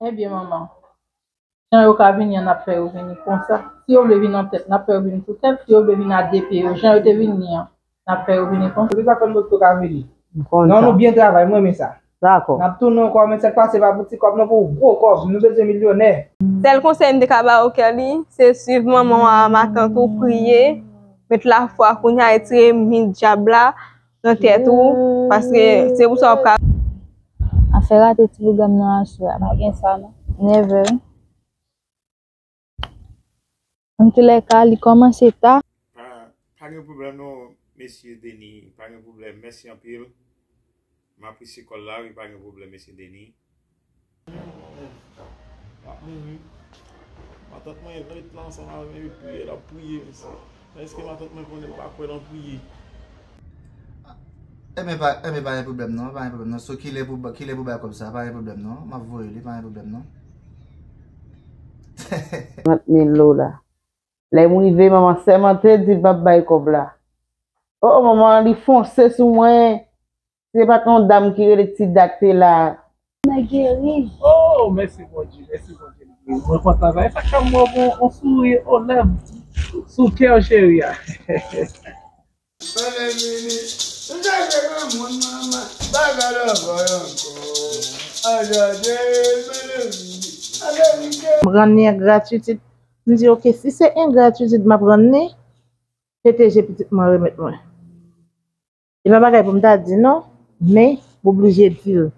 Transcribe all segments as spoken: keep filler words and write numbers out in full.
Ebyen, manman, jan yo ka vini an, n ap fè yo vini konsa. Si yo vle vin an tèt, n ap fè yo vin sou tèt. Si yo vle vin a de pye yo, jan yo te vini an, n ap fè yo vini konsa. Se sa fè m poko ka vini. M konnen sa. Non, nou byen travay, m renmen sa. Dakò. N ap tounen ankò, men sèt fwa se pa pou ti kòb non, pou gwo kòb. Nou bezwen milyonè. Sèl konsèy m te ka ba ou, Kerly, se swiv manman w a matant ou, priye, met lafwa kounye a, retire mi dyab la nan tèt ou, paske se pou sa w ap ka. Afè rate ti pwogram nan aswè a, pa gen sa non. Never. Antoulèka, li kòmanse ta. Pa, pa gen pwoblèm non, mesye Denis, pa gen pwoblèm. Mèsi anpil. M apresye kòl la, wi, pa gen pwoblèm, mesye Denis. M ap mouri. Matant mwen ret la ansanm avè m, epi priye, l ap priye, mesye. Èske matant mwen konnen m pa kwè nan priye? Enben, pa, enben, pa gen pwoblèm non, pa gen pwoblèm non. So, kilè pou, kilè pou bay kòb sa, pa gen pwoblèm non. M ap voye li, pa gen pwoblèm non. Trant mil dola. Lè m rive, manman sèmante, di l p ap bay kòb la. O, o, manman, li fonse sou mwen. Se pa t yon dam ki rele Ti Dat te la. Mwen geri. Oh, mèsi Bondye, mèsi Bondye. Mwen kontan sa. E sa k fè m wè w gon yon souri o lèv sou kè w, cheri a. Mwen vini, m chache granmoun manman, pa ka lòbòy ankò. Ajòde, mwen vini, Ameriken. M rann li an gratitid. M di, oke, si se an gratitid m ap rann li, P T G pitit mwen remèt mwen. E pa bagay pou m ta di non, men m oblije di l.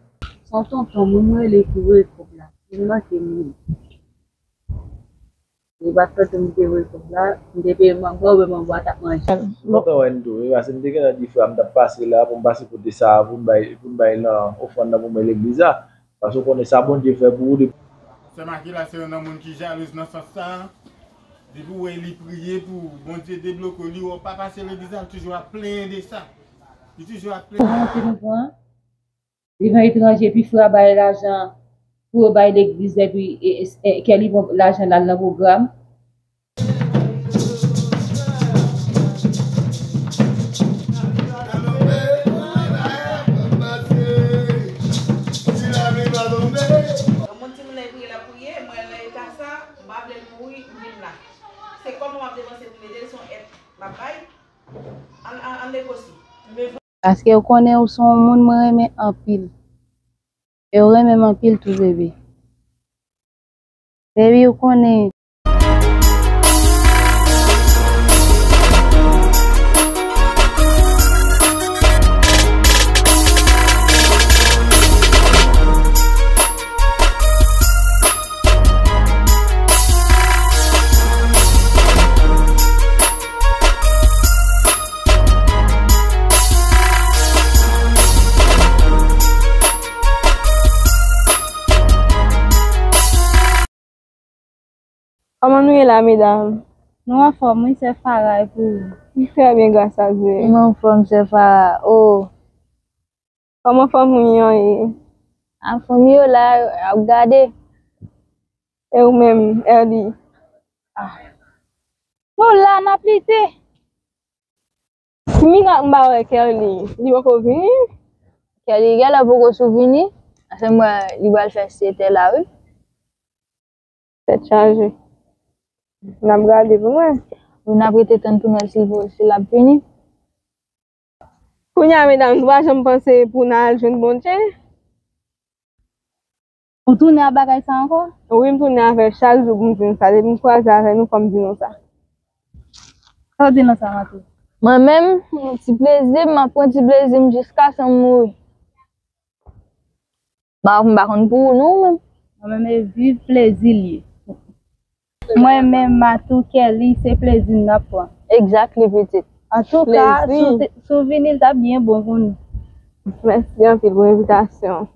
Se yon tonton mwen, mwen rele pou voye kòb la. Li manke m wi. Li pa t tann m te voye kòb la, m te peye mango, oubyen mango a t ap manje. Kontan wè n tou, wi, paske m te gentan di frè a m t ap pase la pou m pase kote sa a, pou m bay, pou m bay nan ofrann nan pou mwen legliz la. Paske w konnen sa Bondye fè pou ou depi. Sè Makila se youn nan moun ki jalouz nan sans sa a. Depi w wè li priye pou Bondye debloke w, li wè w pa pase legliz la, li toujou ap plenyen de sa. Li toujou ap plenyen. Pran ki nou pran. Li nan etranje, epi frè a bay lajan pou yo bay legliz, epi, e, e, e, Kelly pran lajan l al nan pwogram. Yon moun timoun nan priye, l ap priye, mwen nan eta sa, m pa vle l mouri, m vin la. Se kòman m ap depanse pou m ede l, se yon èd m ap bay, ann, ann, ann negosye. Paske ou konnen ou se yon moun mwen renmen anpil. E ou renmen m anpil tou, bebe. Baby, ou konnen. Kòman nou ye la, medam? Nou anfòm, wi, sè Farah, e pou ou? Trè byen, gras a Dye. Nou anfòm, sè Farah. Oh. Kòman fanmi an ye? A, fanmi yo la, y ap gade. E ou menm, Erly? Ah. Nou la, n ap lite. Mira, m pa wè Kerly. Li poko vini? Kerly genlè poko sou vini. Paske m wè li pral fè sèt è la, wi. Tèt chaje. N ap gade pou mwen. Wi, n ap rete tann pou n wè si l, si l ap vini. Kounye a, medam, nou pa janm panse pou n al jwenn Bondye? Ou tounen a bagay sa ankò? Wi, m tounen avè l chak jou pou m di nou sa. Depi m kwaze avè nou, fò m di nou sa. Sa w di nou sa, Matou? Mwen menm, ti plezi m, m ap pran ti plezi m jiskaske m mouri. M pa, m pa konn pou ou non, ou menm. Mwen menm, e viv plezi l ye. Mwen menm, Matou, Kelly, se plezi n ap pran. Exactly, pitit. Antouka, si w te, si w vini, l t ap byen bon pou nou. Mèsi anpil pou envitasyon.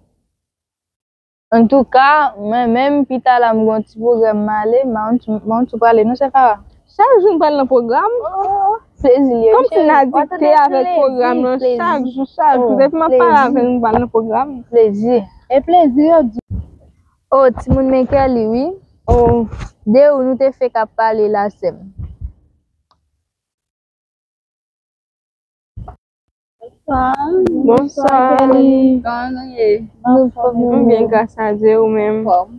Antouka, mwen menm, pita la, m gon ti pwogram m ale, m a on ti, m a on ti prale, non, sè Farah? Chak jou n pral nan pwogram? Oh, plezi l ye. Kòmsi n adikte avèk pwogram nan, chak jou, chak jou. Depi m ap pale avè l, nou pral nan pwogram. Plezi. E plezi yo di. Oh, timoun, men Kelly, wi. Oh. De ou nou te fèk ap pale la, sè m. Bonswa. Bonswa, Kelly. Kòman nou ye? Nou fòm. Nou byen, gras a Dye, ou menm? Fòm.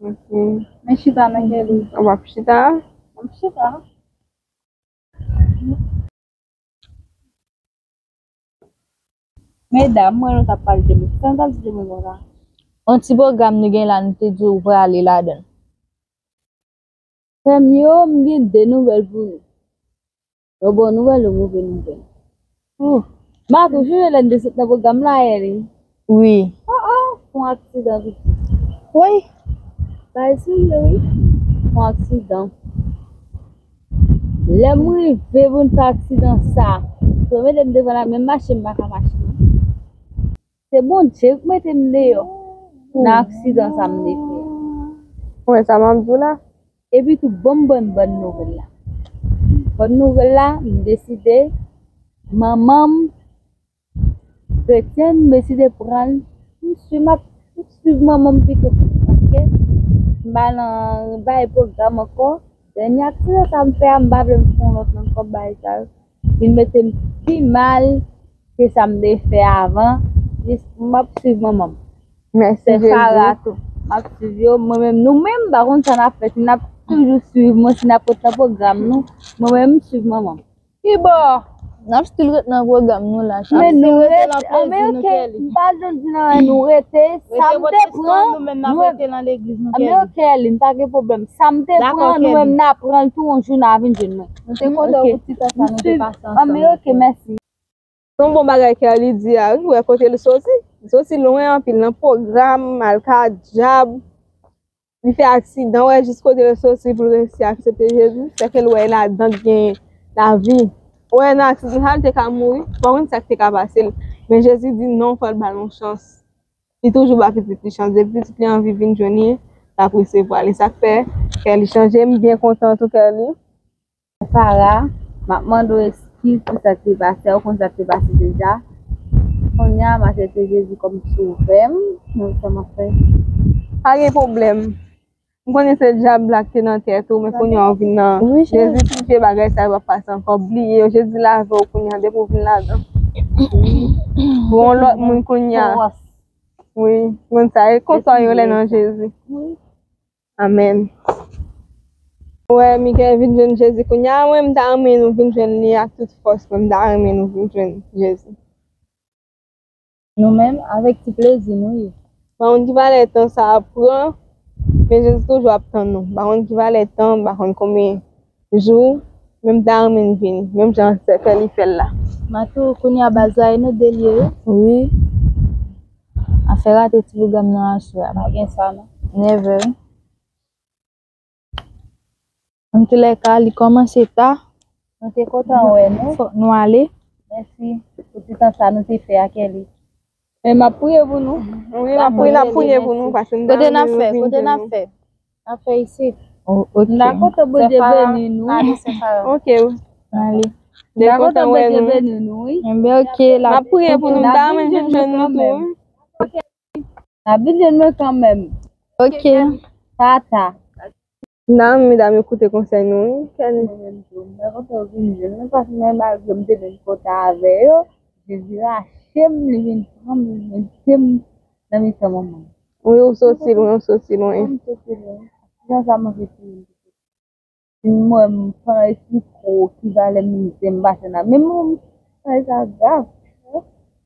Men chita nan kè li. W ap chita? M ap chita. Medam, mwen nou t ap pale de mwen. Sa nou t ap di de mwen konsa? Yon ti pwogram nou gen la, nou te di w prale ladan l. Frè m yo, m gen de nouvèl pou nou. Yon bon nouvèl, yon move nouvèl. Oh. Matou, ou sonje lè n te sot nan pwogram la yè li? Wi. Oh, oh, fè yon aksidan piti. Woy. Bagay serye, wi. Fè yon aksidan. Lè m rive pou n fè aksidan sa, premye lè m te pran la, menm mache m pa ka mache non. Se Bondye k mete m deyò nan aksidan sa m te fè. Ou wè sa m ap di w la? Epi tou, bon, m ban n bòn nouvèl la. Bòn nouvèl la, m deside, manman m, kretyèn, m deside pran l, m swiv, m ap, m swiv manman m pito. Paske m pa nan bay pwogram ankò. Dènye aksidan sa m fè a, m pa vle m fè yon lòt ankò bagay sa yo. Vin mete m pi mal ke sa m te fè avan. Jis m ap swiv manman m. Mèsi Jezi. Sè Fara tou. M ap swiv yo. Mwen menm, nou menm, m pa konn sa n ap fè. Si n ap toujou swiv mwen, si n ap ret nan pwogram nou, mwen menm, m swiv manman m. Kibò? N ap still ret nan pwogram nou la. Men nou rete, anben oke, m pa janm di nan nou rete, sa m te pran, nou menm n ap rete nan legliz nou, Kelly. Anben oke, Kelly, m pa gen pwoblèm. Sa m te pran, nou menm n ap pran l tou, yon jou n a vin jwenn mwen. Nou te kontan pou ti tan sa nou te pase ansanm. Anben oke, mèsi. Se yon bon bagay Kelly di a, wi, ou wè kote l soti. Li soti lwen anpil nan pwogram, al ka djab. Li fè aksidan, ou wè jis kote l soti pou l resi aksepte Jezi. Sèke l wè ladan gen lavi. Ou wè nan aksidan sa, l te ka mouri. Ou pa konn sa k te ka pase l. Men Jezi di non, fò l ba l yon chans. Li toujou ba pitit li chans. Depi pitit li anvi vin jwenn li, l ap resevwa l. E sa k fè kè li chanje. M byen kontan tou kè li. Fara, m ap mande w eskiz pou sa k te pase a, ou konn sa k te pase deja. Kounye a, m aksepte Jezi kòm sovè m, men sa m ap fè. Pa gen pwoblèm. M konnen se dyab la ki te nan tèt ou, men kounye a ou vin nan Jezi, tout vye bagay sa yo p ap pase ankò. Bliye yo, Jezi lave w kounye a, depi w vin ladan. Ou yon lòt moun kounye a. Wi, konn sa, e konsa yo lè nan Jezi. Amèn. Wè, Miguel vin jwenn Jezi kounye a, mwen, m ta renmen nou vin jwenn li ak tout fòs mwen, m ta renmen nou vin jwenn Jezi. Nou menm, avèk ti plezi nou ye. M pa konn ki valè tan sa ap pran, men Jezi toujou ap tann nou. M pa konn ki valè tan, m pa konn konbyen jou, men m ta renmen vini, menm jan sè Kelly fè l la. Matou, kounye a baz la, e nou de l ye, wi. Wi. Afè rate ti pwogram nan aswè a. Pa gen sa, non. Never. Antoulèka, li kòmanse ta. Nou te kontan wè nou. Fòk nou ale. Mèsi pou ti tan sa nou te fè ak Kelly. Men m ap priye pou nou. Wi, m ap priye, n ap priye pou nou, paske m ta renmen nou vin jwenn nou. Kote n ap fè? Kote n ap fè? N ap fè isit. Oh, ok. M ta kontan Bondye beni nou. Ale, sè Fara. Ok. Ale. M ta kontan Bondye beni nou, wi. Enben, ok, la. M ap priye pou nou, m ta renmen vin jwenn nou tou, wi. Ok. N ap vin jwenn mwen kanmenm. Ok. Tata. Nan, medam yo koute konsèy nou, wi, Kelly. Mwen menm tou, mwen kontan vin jwenn nou, paske mwen, malgre m te menm kontan avè yo, Jezi rache m, li vin pran m, li vin mete m nan mitan manman m. Wi, ou soti lwen, ou soti lwen. Mwen soti lwen. Jan sa manke touye m. Mwen, m pa eksplike w ki valè m te m pase nan. Men mwen, m pa sa grav.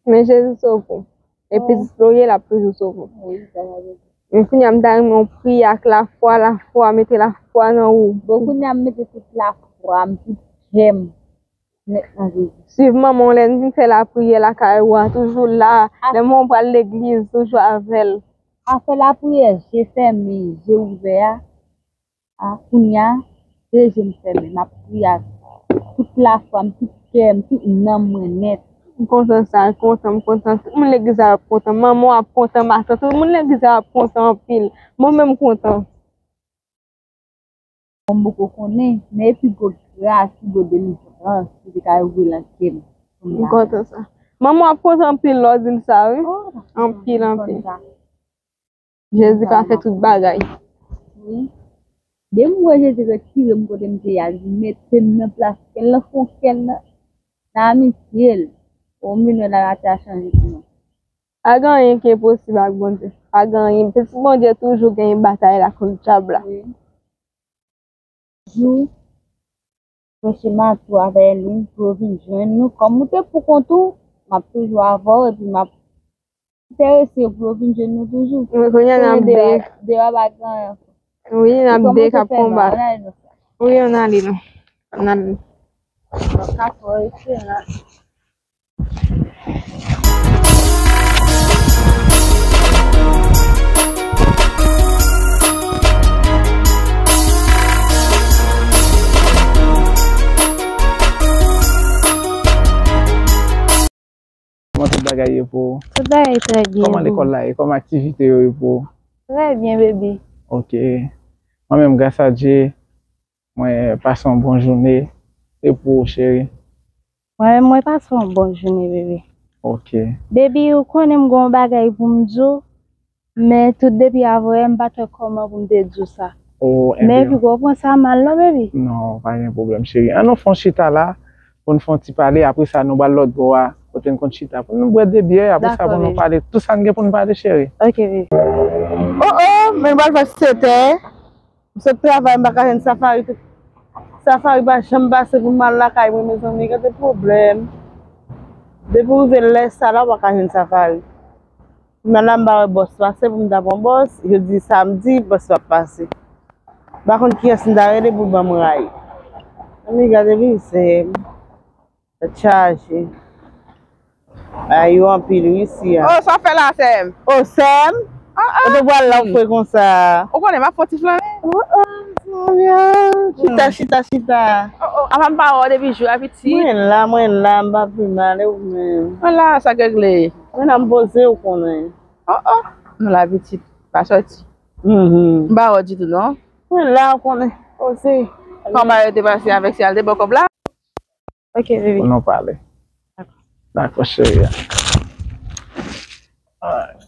Men Jezi sove w. E pitit li w ye, l ap toujou sove w. Wi, sa va vre. Men kounye a, m ta renmen w priye ak lafwa, lafwa, mete lafwa nan ou. Bon, kounye a, m mete tout lafwa m, tout kè m nèt nan Jezi. Swiv manman w lè n vin fè lapriyè lakay ou a, toujou la. Lè manman w pral legliz, toujou avè l. Afè lapriyè, je fèmen, je ouvè a, a, kounye a, se je m fèmen, m ap priye ak tout lafwa m, tout kè m, tout nanm mwen nèt. M kontan sa, kontan, m kontan. Tout moun legliz la ap kontan. Manman w ap kontan, matant. Tout moun legliz la ap kontan anpil. Mwen menm m kontan. Mwen m poko konnen, men e pi gwo gras, pi gwo delivrans ki te ka rive nan kè m. M kontan sa. Manman w ap kontan anpil lè w di l sa, wi. Oh, anpil, anpil. Jezi ka fè tout bagay. Wi. Depi m wè Jezi retire m kote m te ye a, li mete m nan plas kè l, nan fon kè l, nan, nan amitye l. O, m vin wè latè a chanje pou mwen. Pa gen anyen ki enposib ak Bondye. Pa gen anyen. Pitit Bondye toujou gen batay la kont dyab la. Jou, mwen chema tou avè Elwin pou yo vin jwenn nou. Kòm ou te pou kont ou, m ap toujou avè w epi m ap enterese pou yo vin jwenn nou toujou. Wi, kounye a n ap de. Dewa pa gen anyen. Wi, n ap de k ap konba. Wi, ann ale non. Ann ale. Dakò, eskize m. Kòman tout bagay ye pou ou? Tout bagay trè byen. Kòman lekòl la ye? Kòman aktivite yo ye pou ou? Trè byen, baby. Ok. Mwen menm, gras a Dye, mwen pase yon bon jounen. E pou ou, cheri? Mwen menm, mwen pase yon bon jounen, baby. Ok. Baby, ou konnen m gen yon bagay pou m di w. Men tout depi avanyè, m pa t wè kòman pou m te di w sa. Oh, men ebyen, epi ou pran sa mal non, baby. Non, pa gen pwoblèm, cheri. Ann nou fè yon chita la, pou n fè yon ti pale, apre sa, nou pral lòt bò a, kote n konn chita, pou nou bwè de byè, apre sa, pou nou pale tout sa n gen pou n pale, cheri. Ok, baby. Oh, oh, men m pral fè sèt è. M sot travay, m pa ka jwenn Safari. Tout Safari pa janm pase pou m al lakay mwen, mezanmi, gade pwoblèm. Depi w rive lè sa la, w pa ka jwenn Safari. Kounya la, m pa wè bòs pase pou m ta pran bòs. Jodi samdi, bòs p ap pase. M pa konn kiyès m ta rele pou l ban m ray. Ann gade mizè. Tèt chaje. Bagay yo anpil wi isi a. Oh, sa w fè la, sè m? Oh, sè m? Ah, ah. Kote w pral la w fre konsa? Ou konnen m ap fè yon ti flannen. Oh, oh, Maryam. Chita, chita, chita. Oh, oh, apa m pa wè w depi jou a, pitit? Mwen la, mwen la, m pa pi mal, e ou menm? Mwen la, sa k regle? Mwen la, m poze, ou konnen. Oh, oh, nou la, pitit, pa sòti. Mhm. M pa wè w ditou, non. Mwen la, ou konnen, poze. Kòman yo te pase avèk si al te bò kòb la? Ok, baby. Pou nou pale. Dakò, cheri. Alright.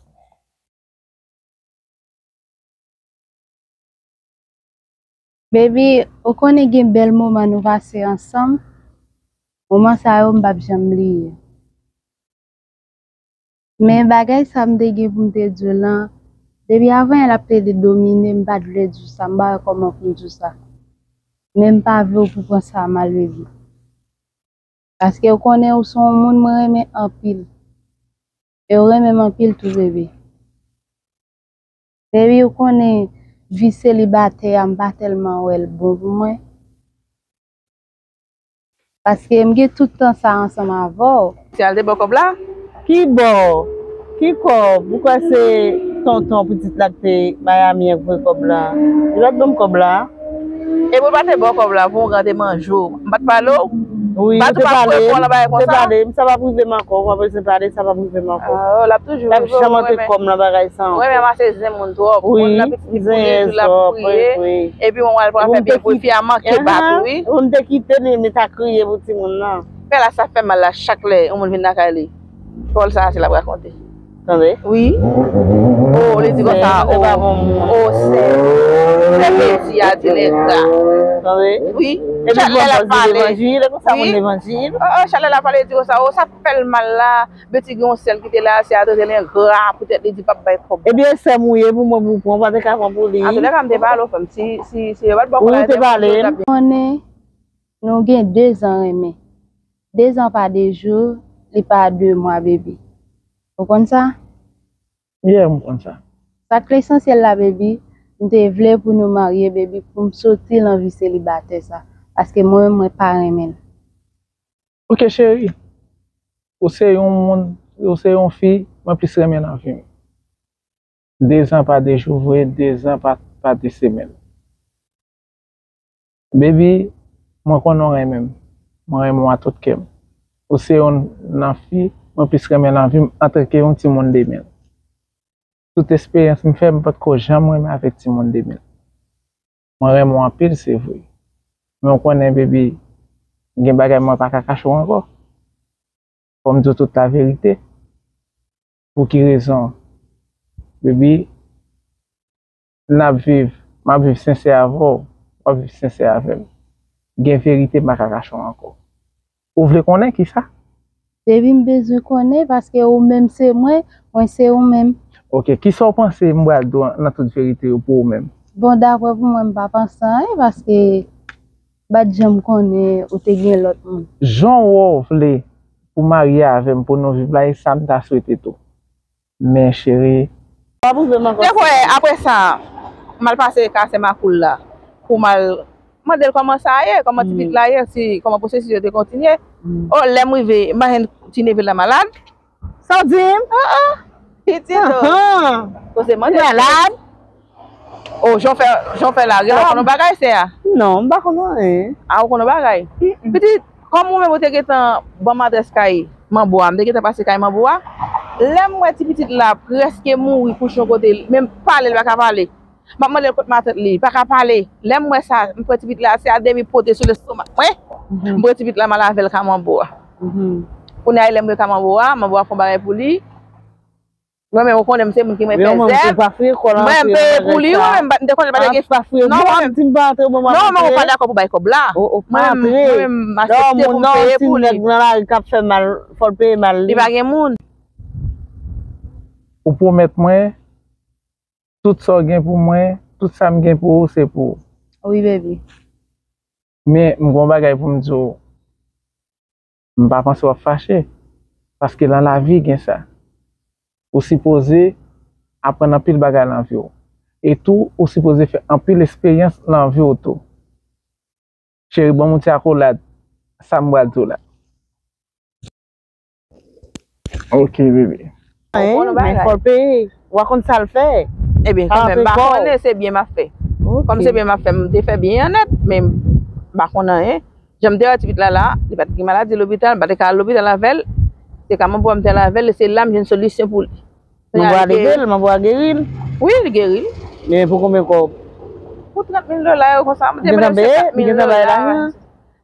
Baby, ou konnen gen bèl moman nou pase ansanm. Moman sa yo, m p ap janm bliye. Men bagay sa m te gen pou m te di w lan, depi avanyè l ap plede domine, m pa t vle di w sa, m pa wè kòman pou m di w sa. Men m pa vle w pou pran sa mal, baby. Paske w konnen ou se yon moun mwen renmen anpil. E w renmen m anpil tou, baby. Baby, ou konnen vi selibatè a, m pa tèlman wè l bon pou mwen. Paske m gen tout tan sa ansanm avè w. Si al te bò kòb la? Ki bò? Ki kòb? Ou kwè se tonton pitit la k te Miami an k voye kòb la? Li pa t ban m kòb la. Epi w pa te bò kòb la, pou w gade manje w. M pa t pale w? Wi, ou te pale. M te pale. M sa p ap rive m ankò. Ou pa bezwen pale, sa p ap rive m ankò. Ah, oh, l ap toujou rive w. L ap janm antre kò m nan bagay sa ankò. Ou renmen, ou renmen ranmase zen moun twòp. Wi, moun nan pitit li pou li, zen zen twòp, wi, wi. Epi yon wè l pral fè byen pou li, fi a manke bat ou, wi. Ou m te kite li, li ta kriye pou timoun nan. Fè la, sa fè mal la, chak lè yon moun vin lakay li. Pawòl sa a, se l ap rakonte. Tande? Wi. Oh, li di konsa, oh, oh, sè. Sè Betty a di nèg la. Tande? Wi. Epi chak lè l ap pale. Levanjil, e konsa moun levanjil. Oh, oh, chak lè l ap pale, li di konsa, oh, sa fè l mal la. Betty gen yon sè l ki te la, sè a trete l engra, poutèt li di p ap bay kòb. Ebyen, sè m ou ye, pou mwen, pou pran, ou pa te ka pran pou li. Antoulèka, m te pale w, frè m. Si, si, si yo pa t ba w kòb la, te pale. Konnen nou gen de zan renmen. De zan pa de jou, li pa de mwa, baby. Ou konn sa? Yeah, m konn sa. Sa k lesansyèl la, baby, m te vle pou nou marye, baby, pou m soti nan vi selibatè sa. Paske mwen menm, mwen pa renmen l. Ok, cheri. Ou se yon moun, ou se yon fi mwen plis renmen nan vi m. De zan pa de jou vre, de zan pa, pa de semèn. Baby, mwen konnen w renmen m. Mwen renmen w a tout kè m. Ou se youn nan fi mwen plis renmen nan vi m antanke yon timoun de men. Tout esperyans m fè, m potko janm renmen avèk timoun de men. Mwen renmen w anpil, se vre. Men w konnen, baby, gen bagay mwen pa ka kache w ankò. Fò m di w tout laverite. Pou ki rezon? Baby, n ap viv, m ap viv sensè avè w, w ap viv sensè avè m. Gen verite m pa ka kache w ankò. Ou vle konnen kisa? Baby, m bezwen konnen, paske ou menm se mwen, mwen se ou menm. Ok, kisa w panse m pral di w nan tout verite yo pou ou menm? Bon, daprè pou mwen, m pa panse anyen, paske m pa t janm konnen ou te gen lòt moun. Jan w wè w vle pou w marye avè m, pou nou viv la, e sa m ta swete tou. Men cheri. Te kwè, apre sa, m al pase kase makoul la pou m al mande l kòman sa ye, kòman ti pitit la ye, si, kòman pwosesis yo te kontinye. O, lè m rive, m pa jwenn ti neve l la malad. Sa w di m? Ah, ah. Pitit, o. Koze manje. Malad? O, jan w fè, jan w fè la, gen lè w konn yon bagay, sè a? Non, m pa konn anyen. A, ou konn yon bagay? Pitit, kòm ou menm ou te gentan ban m adrès kay manbo a, m te gentan pase kay manbo a. Lè m wè ti pitit la prèske mouri kouche yon kote, menm pale l pa ka pale. M ap mande l kot matant li, li pa ka pale. Lè m wè sa, m pran ti pitit la, se a demi pote sou lestomak mwen. M pran ti pitit la, m al avè l ka manbo a. Kounye a, lè m rive ka manbo a, manbo a fè yon bagay pou li. Mwen menm, ou konnen m se moun ki renmen fè zèv. Mwen, m peye pou li, mwen menm, m te konnen l pa te gen. Non, mwen menm, non, mwen pa dakò pou bay kòb la. Mwen menm, mwen menm, m aksepte pou m peye pou li. Li pa gen moun. Ou pwomèt mwen, tout sa w gen pou mwen, tout sa m gen pou ou, se pou ou. Wi, baby. Men, m gen yon bagay pou m di w. M pa panse w ap fache. Paske nan lavi, gen sa. Ou sipoze aprann anpil bagay nan vi w. E tou, ou sipoze fè anpil esperyans nan vi w tou. Cheri, ban m yon ti akolad. Sa m pral di w la. Ok, bebe. Ou konn yon bagay. Men fò l peye. Ou pa konn sa l fè. Ebyen, kanmenm, m pa konnen, se byen m ap fè. Kòm se byen m ap fè, m te fè byen an nèt, men m pa konn anyen. Jan m te wè ti pitit la la, li pa t gen maladi lopital, m pa te ka al lopital avè l. Se ka manbo a m te al avè l, e se la m jwenn solisyon pou li. Manbo a ede l, manbo a geri l? Wi, li geri l. Men pou konbyen kòb? Pou trant mil dola yo konsa, m te mete senkant mil dola.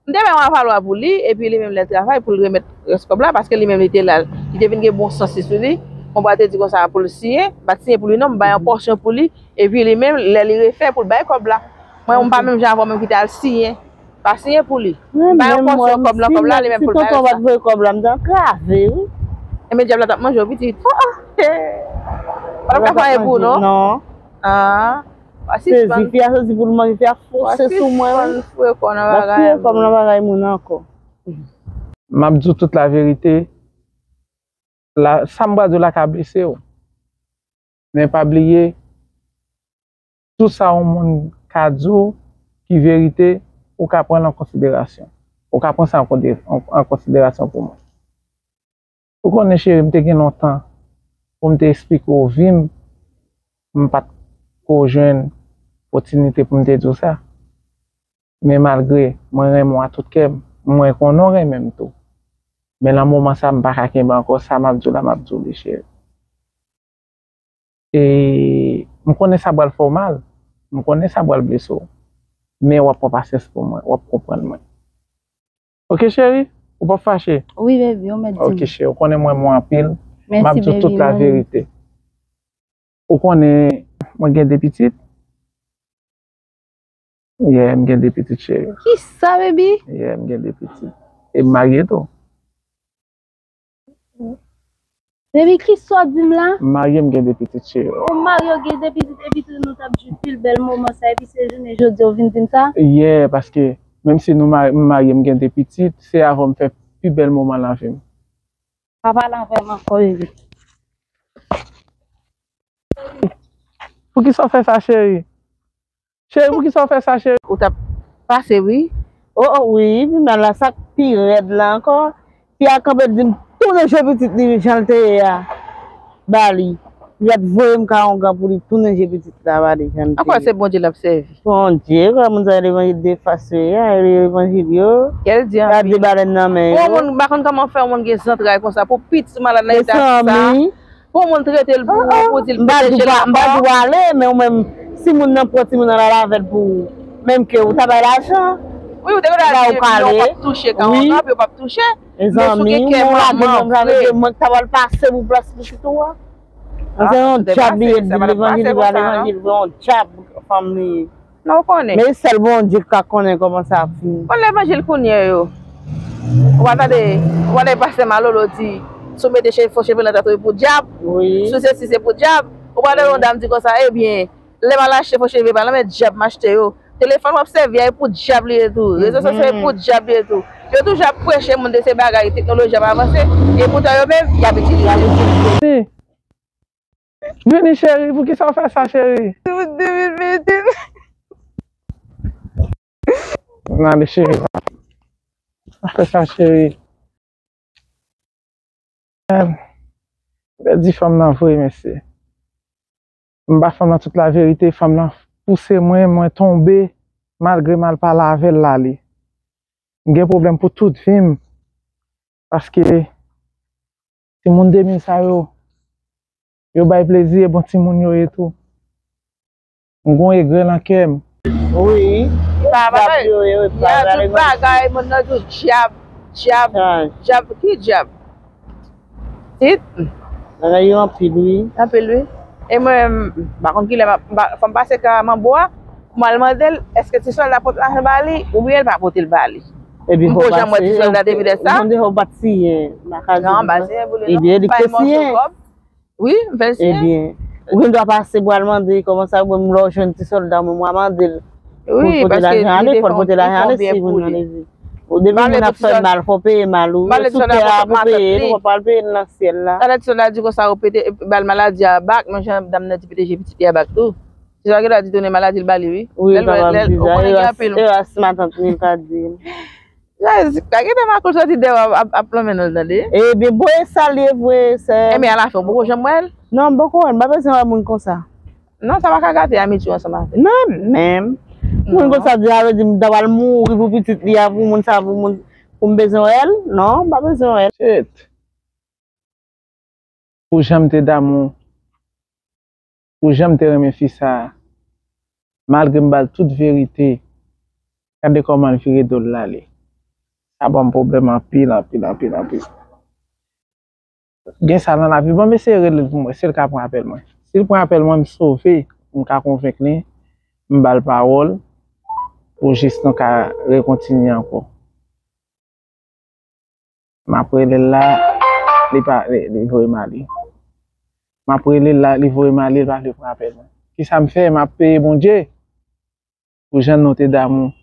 M te bay yon avalwa pou li, epi li menm lè l travay pou l remèt rès kòb la, paske li menm li te la, li te vin gen bon sans li sou li. Manbo a te di konsa pou l siyen, m pa t siyen pou li non, m bay yon pòsyon pou li, epi li menm, lè li refè, pou l bay kòb la. Mwen, m pa menm jan avè w menm ki te al siyen. Pa siyen pou li. M bay yon pòsyon kòb nan kòb la, li menm pou l bay rès la. Si tonton pa t voye kòb la, m t antrave, wi. Enben, dyab la t ap manje w, pitit. Pa t ap ka fè anyen pou ou, non? Non. Ah. Sezi, fi a sezi pou l manje, fi a fonse sou mwen, wi. L ap fouye kò nan bagay moun ankò. M ap di w tout laverite. La, sa m pral di w la ka blese w. Men pa bliye, tout sa yon moun ka di w ki verite, ou ka pran l an konsiderasyon. Ou ka pran sa an konde-, an, an konsiderasyon pou mwen. Ou konnen, cheri, m te gen lontan pou m te eksplike w vi m, m pa t ko jwenn opòtinite pou m te di w sa. Men malgre mwen renmen w a tout kè m, mwen konnen w renmen m tou. Men nan moman sa, m pa ka kenbe ankò, sa m ap di w la, m ap di w li, cheri. E m konnen sa pral fè w mal, m konnen sa pral blese w, men w ap pran pasyans pou mwen, w ap konprann mwen. Ok, cheri, ou p ap fache? Wi, baby, ou mèt di m. Ok, cheri, ou konnen mwen renmen w anpil, m ap di w tout laverite. Ou konnen mwen gen de pitit? Yeah, m gen de pitit, cheri. Kisa, baby? Yeah, m gen de pitit. E m marye tou. Baby, kisa w di m la? M marye, m gen de pitit, cheri. Ou marye, w gen de pitit, epi tou nou t ap jwenn pil bèl moman sa, epi se jounen jodi a w vin di m sa? Yeah, paske menm si nou ma-, m marye, m gen de pitit, se avè w m fè pi bèl moman nan vi m. Pa pale avè m ankò, baby. Poukisa w fè sa, cheri? Cheri, poukisa w fè sa, cheri? Ou t ap pase, wi. O, o, wi, pi mal la, sa k pi rèd la ankò. Fi a kanpe di m tounen je pitit li jan l te ye a ba li. Li ap voye m ka ongan pou li tounen je pitit la ba li jan l te ye. Ankò se Bondye l ap sèvi. Bondye, kòman moun sa yo levanjil de fas yo ye a, levanjil yo. Kèl di anpil. Gade balèn nan men yo. Pou yon moun, m pa konn kòman fè yon moun gen zantray konsa, pou pitit malad nan eta sa. Pou yon moun trete l pou, pou di l pwoteje l ankò. M pa di w ale, men ou menm, si moun nan pran timoun nan al avè l pou ou, menm ke ou ta bay lajan. Wi, ou te gentan di yo p ap touche ka w anvan, yo p ap touche. Mezanmi, ou lage m lage m lage m, mwen k ta pral pase pou plas pitit ou a. Se yon dyab li ye, di levanjil li pa levanjil, se yon dyab fanm li ye. Non, ou konnen. Men e sèl Bondye k ka konnen kòman sa ap fini. Bon, levanjil kounye yo. Ou pa tande, ou pa tande pastè Malolo di, si w mete che-, fo cheve nan tèt ou, e pou dyab. Wi. Si w sesi, se pou dyab. Ou pa tande yon dam di konsa, ebyen, lè m al achte fo cheve pa nan men dyab m achte yo. Telefòn w ap sèvi a, e pou dyab li ye tou. Rezo sosyo, e pou dyab li ye tou. Yo toujou ap preche moun de se bagay teknoloji ap avanse, e poutan yo menm, y ap itilize. Vini, cheri, poukisa w fè sa, cheri? Tout de mil ventin. N ale, cheri. Pa fè sa, cheri. M pèdi fanm nan vre, mesye. M ba fanm nan tout laverite, fanm nan pouse mwen, mwen tonbe, malgre m al pale avè l, l ale. M gen pwoblèm pou tout vi m, paske timoun de mil sa yo, yo bay plezi, e bon timoun yo ye tou. M gon egrè nan kè m. Wi. Sa va, tout bagay, moun nan di w dyab, dyab, dyab, ki dyab? Tit? Bagay yo anpil, wi. Anpil, wi. E mwen, m pa konn kilè m ap, m pa, fò m pase ka manbo a, pou m al mande l, èske ti sòlda pote lajan ba li, oubyen l pa pote l ba li. Epi m fò poko janm wè ti sòlda te vin fè sa. Ou konn de fò pa t siyen, m pa ka di. Non, m pa siyen pou li, non. Ebyen, li te siyen. Wi, m fè l siyen. Ebyen, ou gen dwa pase pou al mande, kòman sa, mwen, lè w jwenn ti sòlda, mwen, mwen mande l. Wi, paske li te fè yon, li te fè yon byen pou li. Ou depi moun ap fè mal, fò peye mal, ou sou tè a pou peye l, ou pa pral peye l nan syèl la. Talè ti sòlda di konsa, yo pete, ba l maladi a bak, men jan dam nan di pete je pitit li a bak tou. Se sa ki ta di tounen maladi l ba li, wi. Wi, li kapab di sa. Eras, eras matant li, li ka di l. Jezi, pa gen tan makout soti dèyè w ap, ap, ap lonmen non l, tande. Ebyen, bon, e sa l ye vre, sè. Ebyen, alafen, ou poko janm wè l? Non, m poko wè l, m pa bezwen wè moun konsa. Non, sa pa ka gate amitye w ansanm avè l. Non, menm. Moun konsa di, sa vle di m ta pral mouri pou pitit li a, pou moun sa, pou moun, pou m bezwen wè l? Non, m pa bezwen wè l. Shit. Pou jan m te damou, pou jan m te renmen fi sa a, malgre m ba l tout verite, gade kòman l vire do l l ale. Sa ban m pwoblèm anpil, anpil, anpil, anpil. Gen sa nan lavi, ban m eseye rele l pou m wè si l ka pran apèl mwen. Si l pran apèl mwen, m sove, m ka konvenk li, m ba l pawòl pou jis nou ka rekontinye ankò. M ap rele l la, li pa, li, li voye m ale. M ap rele l la, li voye m ale, li pa vle pran apèl mwen. Kisa m fè? M ap peye Bondye pou jan nou te damou.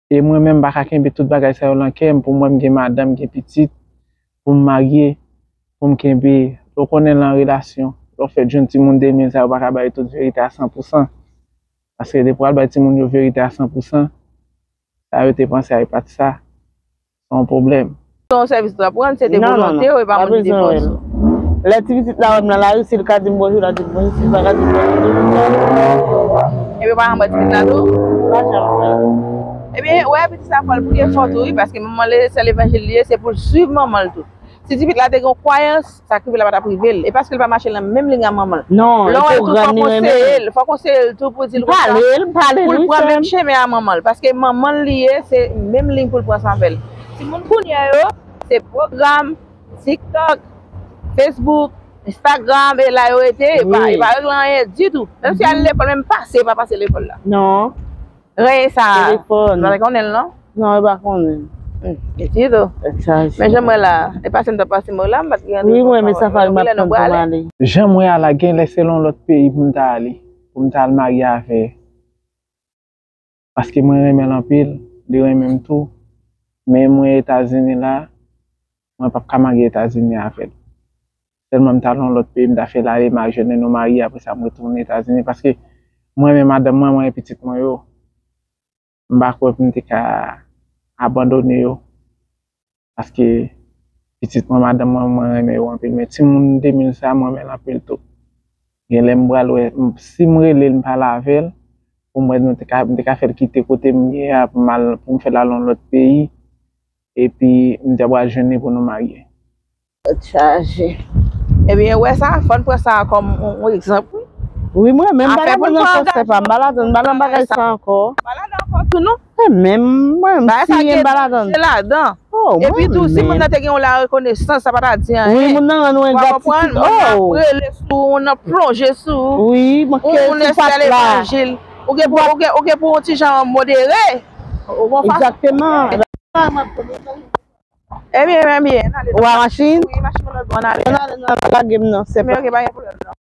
E mwen menm, m pa ka kenbe tout bagay sa yo nan kè m, pou m wè m gen madanm, gen pitit, pou m marye, pou m kenbe. Ou konnen nan relasyon, lè w fèk jwenn timoun de mil sa yo pa ka bay tout verite a san pou san. Paske depi w al bay timoun yo verite a san pou san, sa yo te panse a e pa t sa. Se yon pwoblèm. Se yon sèvis w ap rann, se de volonte w, e pa moun ki te fòse w. Lè ti pitit la wè m nan lari, si l ka di m bonjou, l a di m bonjou, si l pa ka di m bonjou, li di m bonjou. Epi w pa janm wè ti pitit la tou? Pa janm wè. Ebyen, wè pitit sa fò l priye fò tou, wi, paske manman l se levanjil li ye, se pou l swiv manman l tou. Si ti pitit la te gen yon kwayans, sa k rive la pa t ap rive l. E paske l pa mache nan menm liy a manman l. Non, lè w wè l tou, fò w konseye l, fò w konseye l tou pou di l konsa, pou l pran menm chemen a manman l. Paske manman l li ye, se menm liy pou l pran ansanm avè l. Timoun kounye a yo, se pwogram, TikTok, Facebook, Instagram, e la yo rete, e pa, e pa regle anyen ditou. Menm si y al lekòl, menm pase, e pa pase lekòl la. Non. Reye sa. Telefòn. Yo pa konnen l, non? Non, yo pa konnen. Hmm, e ti tou. Tèt chaje. Men jan m wè la, e pase m t ap pase m la, m pa t gen randevou. Wi, mwen, men sa fè m ap tann pou m ale. Jan m wè a la, gen lè se nan lòt peyi pou m ta ale, pou m ta al marye avè. Paske mwen renmen l anpil, li renmen m tou. Men mwen Etazini la, mwen p ap ka marye Etazini avè l. Sèlman m t al yon lòt peyi, m ta fè l ale, m a jwenn nou marye, apre sa m retounen Etazini. Paske mwen renmen madanm mwen, mwen renmen pitit mwen yo. M pa kwè pou m te ka abandone yo. Paske pitit mwen, madanm mwen, mwen renmen yo anpil. Men timoun de mil sa, mwen renmen l anpil tou. Gen lè m pral wè, m, si m rele l, m pale avè l, pou m wè nou te ka, m te ka fè l kite kote m ye a, pou m al, pou m fè l al yon lòt peyi. Epi m te pral jwenn li pou nou marye. Tèt chaje. Ebyen, ou wè sa, fò n pran sa kòm yon, yon egzanp, wi. Wi, mwen menm, m pa ladann ankò, sè pa m, m pa ladann, m pa nan bagay sa ankò. M pa ladan ankò tou, non. E menm, mwen menm, si m pa ladan. Bagay sa gen danje ladan. Oh, mwen menm. Epi tou, si moun nan te gen yon la rekonesans, sa pa ta di anyen. Wi, moun nan rann ou engratitid. Ou konprann? Moun nan ap rele sou ou, moun nan plonje sou ou. Wi, manke sou pat la. Ou, moun nan espere levanjil. Ou gen pou, ou gen, ou gen pou yon ti jan modere. Ou gon fason. Egzakteman. Ebyen, ebyen, ann ale. Ou a machin? Wi, machin mwen lòt bò, ann ale. Ann ale, ann ale, lage m nan, sè pa. Men ok, pa gen pwoblèm, non.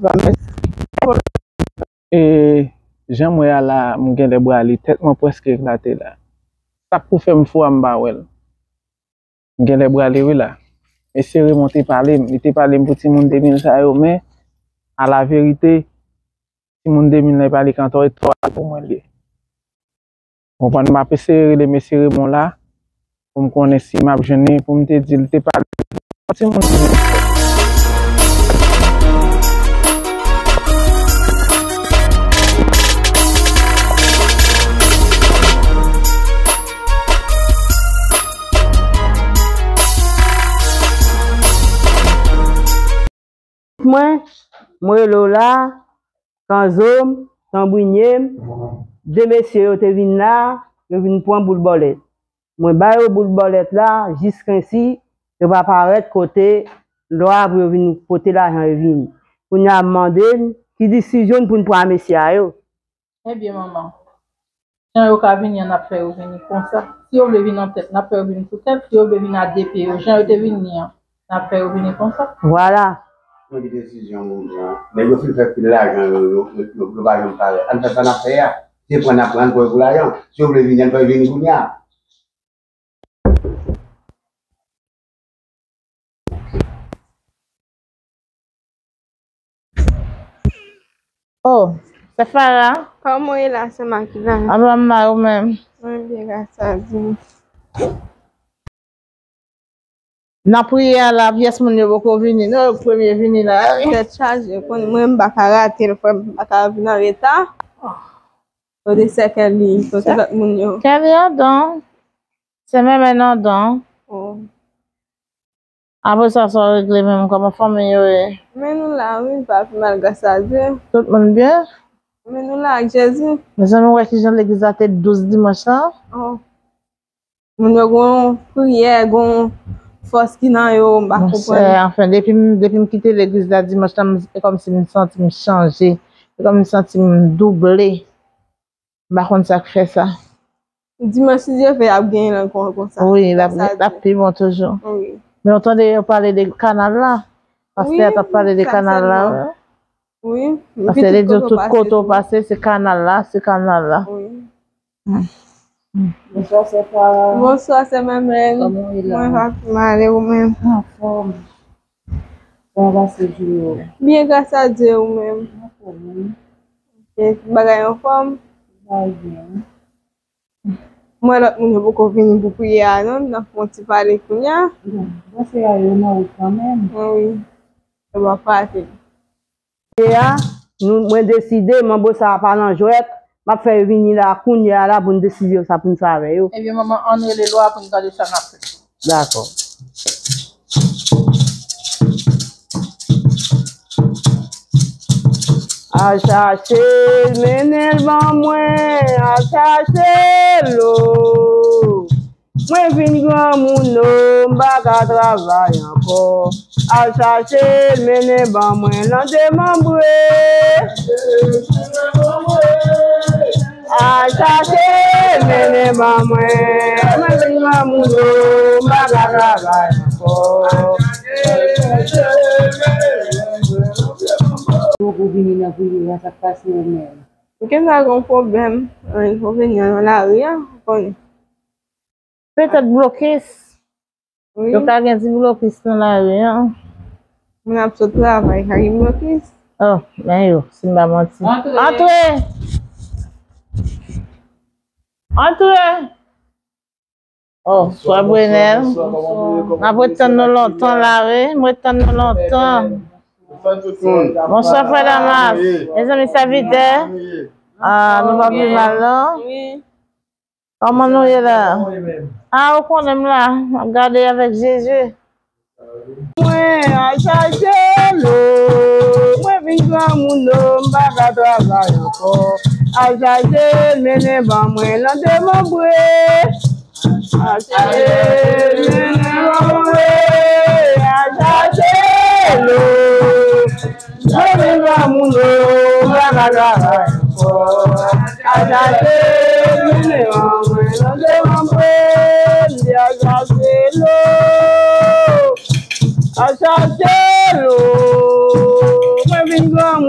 Ba mèsi. E jan m wè a la, m genlè brale, tèt mwen prèske eklate la. Sa k pou fè m fou a, m pa wè l. M genlè brale wi la. Mesye Raymond te pale m, li te pale m pou timoun de mil sa yo, men, a la verite, timoun de mil nan, e pa li k antò, e tò a pou mwen l ye. Ou konprann, m ap eseye rele mesye Raymond la, pou m konnen si m ap jwenn li, pou m te di l te pale. Yon timoun. Mwen, mwen rele w la, Kanzo m, Tanbrinye m, de mesye yo te vin la, yo vin pran boul bòlèt. Mwen ba yo boul bòlèt la, jiskensi yo pa parèt kote lwa pou yo vin pote lajan yo vini. Kounye a m mande n, ki desizyon n pou n pran a mesye a yo? Ebyen, manman, jan yo ka vini an, n ap fè yo vini konsa. Si yo vle vin an tèt, n ap fè yo vin sou tèt. Si yo vle vin a de pye yo, jan yo te vini an, n ap fè yo vini konsa. Vwala. Mwen ki desizyon moun nan. Nèg yo fin fè pil lajan, yo, yo, yo, yo, yo pa janm parèt. Ann fè sa n ap fè a. Se pran n ap pran pou yo pou lajan. Si yo vle vini, ann fè yo vini kounye a. Oh, sè Farah. Kòman w ye la, sè Makila? Apa m mal ou menm? Mwen byen, gras a Dye. Nan priyè a la, pyès moun yo poko vini. Non, yo k premye vini la. Tèt chaje, ou konn mwen m pa ka rate l, frè m, m pa ka vin an reta. Kote sè Kelly, kote lòt moun yo? Kelly an don. Se menm nan don. Oh. Apre sa, sa w regle menm, kòman fanmi yo ye? Men nou la, wi, pa pi mal, gras a Dye. Tout moun byen? Men nou la ak Jezi. Mezanmi, w wè kijan legliz la te dous dimanch lan? Oh. Moun yo gon priyè, gon fòs ki nan yo, m pa konprann. Monchè, anfen, depi m, depi m kite legliz la dimanch lan, m, e kòmsi m santi m chanje. E kòm m santi m double. M pa konn sa k fè sa. Dimanch, si Dye vle, ap genyen l ankò konsa. Wi, l ap, l ap pi bon toujou. Wi. Men w tande yo pale de kanal la? Pastè a t ap pale de kanal la, wi. Wi. Pastè te di tout kote w pase, se kanal la, se kanal la. Wi. Bonswa, sè Farah. Bonswa, sè Mèmèn. Kòman w ye la? Mwen pa pi mal, e ou menm? Anfòm. Kòman pase jou yo? Byen, gras a Dye, ou menm? Anfòm, wi. Ok, tout bagay anfòm? Bagay byen. M wè lòt moun yo poko vini pou priyè a, non, n ap fè yon ti pale kounye a. Bon, pase a yo nan wout kanmenm. Wi. Yo pa pase. Kounye a, nou, mwen deside, manbo sa a pa nan jwèt, m ap fè yo vini la kounye a la pou n deside sa pou n fè avè yo. Ebyen, manman, ann rele lwa pou n gade sa n ap fè. Dakò. Al chache l, mennen l ban mwen, al chache l, o. Mwen vin granmoun, o, m pa ka travay ankò. Al chache l, mennen ban mwen nan demanbre. Al chache l, mennen ban mwen. Mwen vin granmoun, o, m pa ka travay ankò. Ou vini nan priyè a, sa k pase ou menm? M gentan gen yon pwoblèm, yon enkonvenyan nan lari a, ou konnen. Petèt blokis. Wi. Yo ka gen ti blokis nan lari a. Moun ap sot travay, ka gen blokis. Oh, men yo, si m pa manti. Antre! Antre! Antre! Oh, frè Brenel. M ap ret tann nou lontan la, wi. M ret tann nou lontan. Bonswa, frè Damas. Mezanmi, sèvitè. Ah, nou pa pi mal, non? Wi. Kòman nou ye la? Ah, ou konnen m la. M ap gade avèk Jezi. Mwen al chache l, o, mwen vin granmoun, o, m pa ka travay ankò. Al chache l, mennen ban mwen nan demanbre. Al chache l, mennen ban mwen, al chache l, o. Mwen vin granmoun, o, m pa ka travay ankò. Al chache l, mennen ban mwen nan demanbre, m di al chache l, o. Al chache l, o. Mwen vin gran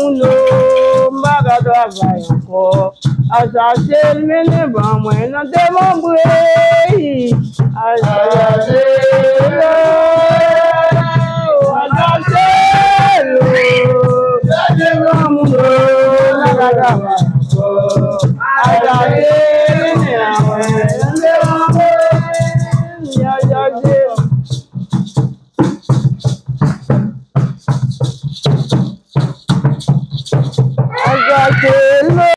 Travay ankò. Achache l mennen ban mwen nan demanbre. Achache l, achache l. Gade granmoun yo, nan travay ankò. Achache l mennen ban mwen nan demanbre. Achache l. Achache l.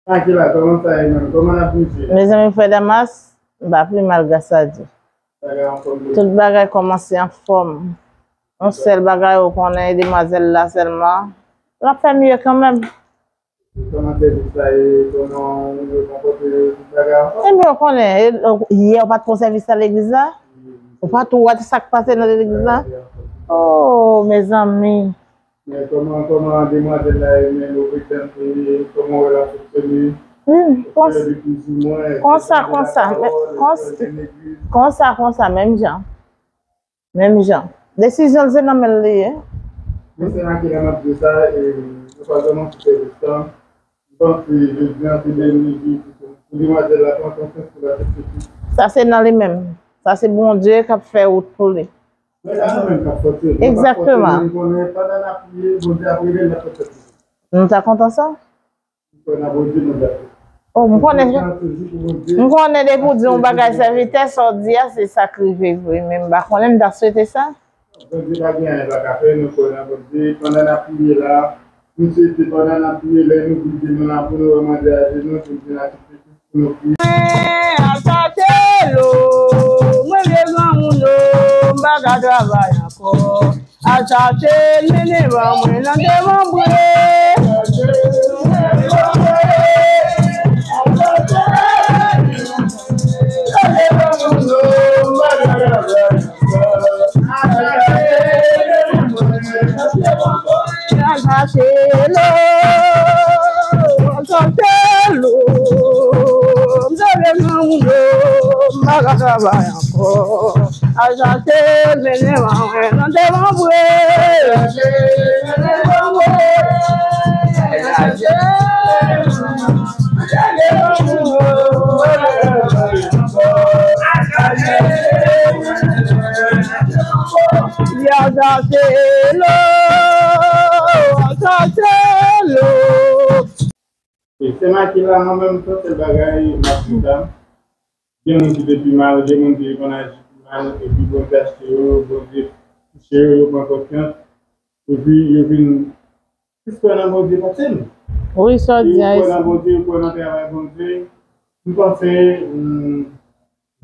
Akila, kòman sa ye menm? Kòman n ap viv? Mezanmi, frè Damas, m pa pi mal, gras a Dye. Bagay anfòm tou. Tout bagay kòmanse anfòm. Yon sèl bagay ou konnen, demwazèl la sèlman, l ap fè mye kanmenm. Kòman sèvis la ye? Kòman moun yo konpòte yo? Tout bagay anfòm? Ebyen, ou konnen, e, yè ou pa t pran sèvis la legliz la? Ou pa t wè sa k pase nan legliz la? Oh, mezanmi. Men kòman, kòman demwazèl la ye, men nou frekante, kòman w wè l ap fonksyone? Hmm, konsa, konsa, konsa, men, konsa, konsa, menm jan. Menm jan. Desizyon l se nan men l li ye. Men se nan ki lè m ap di sa, e, nou pa vrèman sou sèvis la. M panse jodi a se dènye jou pou, pou demwazèl la pran konsyans pou l aksepte Kris. Sa se nan li menm. Sa se Bondye k ap fè wout pou li. Men sa nou menm k ap fòse l. Egzakteman. Nou pa fòse l, men konnen pandan n ap priye, Bondye ap rele l, l ap fè tèt li. Nou ta kontan sa? M kwè nan Bondye, mwen, dapre. Oh, m konnen, m konnen depi w di yon bagay sèvitè, sa w di a, se sa k rive vre, men m pa konnen, m ta swete sa. Bondye pa gen anyen l pa ka fè, nou kwè nan Bondye. Pandan n ap priye la, m swete pandan n ap priye, lè nou vide nou la pou nou wè mande a jenou, pou nou vin aksepte Kris pou nou priye. Achache l o, mwen vye granmoun o, m pa ka travay ankò. Achache l mennen ban mwen nan demanbre. Achache l o, achache l o, m te vle granmoun o, m pa ka travay ankò. Achache mennen ban mwen nan demanbre. Achache l o, achache l o. E sè Makila, mwen menm, se yon sèl bagay m ap di sa. Gen moun ki te pi mal, gen moun ki te konn aji pi mal, epi Bondye achte yo, Bondye touche yo, yo pran konsyans, epi yo vin plis kwè nan Bondye pase m. Wi, sa w di a, yo kwè nan Bondye, yo kwè nan travay Bondye. M panse, hmm,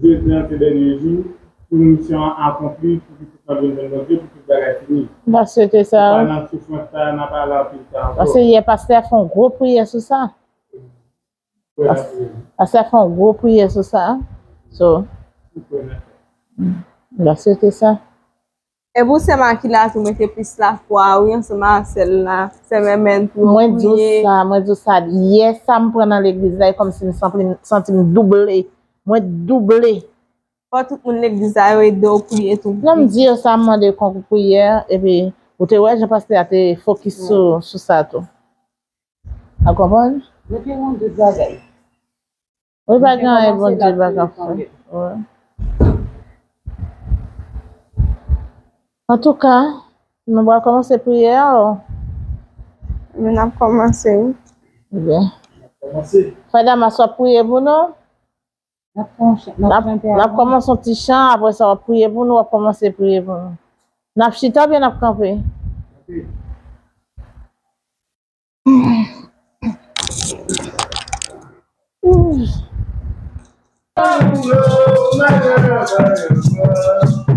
jodi a se dènye jou pou misyon an akonpli, pou pitit lan vin jwenn Bondye, pou tout bagay fini. M ta swete sa. Nou pa nan soufrans sa, n ap pale anpil sa ankò. Paske yè pastè a fè yon gwo priyè sou sa. Pastè a fè yon gwo priyè sou sa. So, m ta swete sa. E pou sè Makila tou, mete plis lafwa, wi, ansanm ak sè l la, sè Mèmèn tou, yo priye. Mwen di w sa, mwen di w sa, yè sa m pran nan legliz la, e kòmsi m santi, santi m double. Mwen double. Fò tout moun legliz la yo ede w priye tou. Lè m di yo sa, m mande konkou priyè, epi ou te wè jan pastè a te fokis sou, sou sa tou. A konprann? Mete yon de bagay. Wi, pa gen anyen Bondye pa ka fè. Wi. Antouka, nou pral kòmanse priyè a, o. Men n ap kòmanse, wi. Byen. N ap kòmanse. Frè Damas, w ap priye pou nou? N ap fè yon chan, n ap chante avan. N ap kòmanse yon ti chan, apre sa, w ap priye pou nou, w ap kòmanse priye pou nou. N ap chita oubyen n ap kanpe? Kanpe.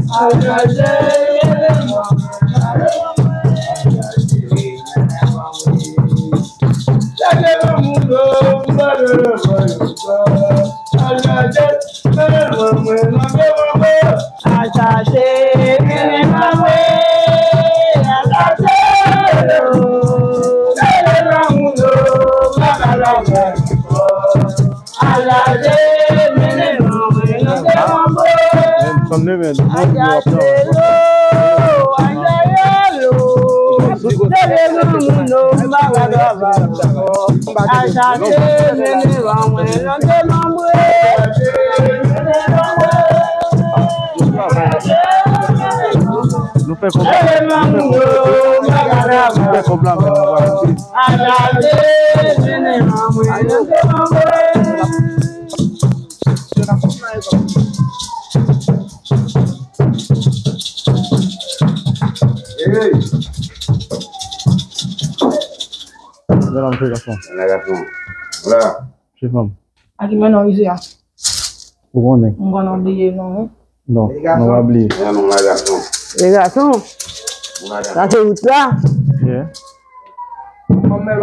Achache, mennen ban mwen, achache, mennen ban mwen, achache, mennen ban mwen, achache, achache, achache, mennen ban mwen, achache, achache, mennen ban mwen, achache, Ajaje, mennen ban mwen, nan demanbre. Nou fè kòb la, nou fè kòb la, nou fè kòb la, men nou pa koute. Ajaje, mennen ban mwen, nan demanbre. Hey! Bèl ap jwe, gason. Bèl gason. Vwala. Che fanm. A ki men non ize a? Ou konnen. M konnen w bliye non wi. Non, non pa bliye. Bèl non la gason. E gason. Sa se wout la. Yeah. Ou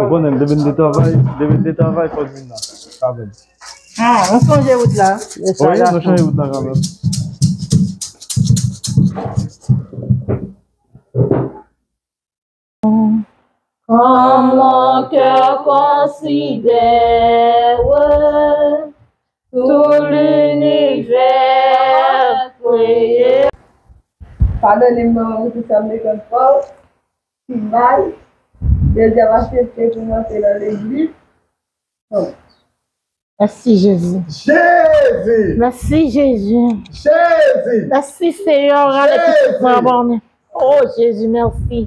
konnen, depi n te travay, depi n te travay, fò n vin la. Sa vle di. Ah, nou sonje wout la. Wi, nou chanje wout la kanmenm. Quand mon cœur considère tout l'univers créé. Padone m non, wi, pou sa m te konn fè w. Ti bay. Dezyèm aksepte pou m antre nan legliz. Mèsi, Jezi. Jezi! Mèsi, Jezi. Jezi! Mèsi, Seyè, ou rale pitit mwen anba men. Oh, Jezi, mèsi.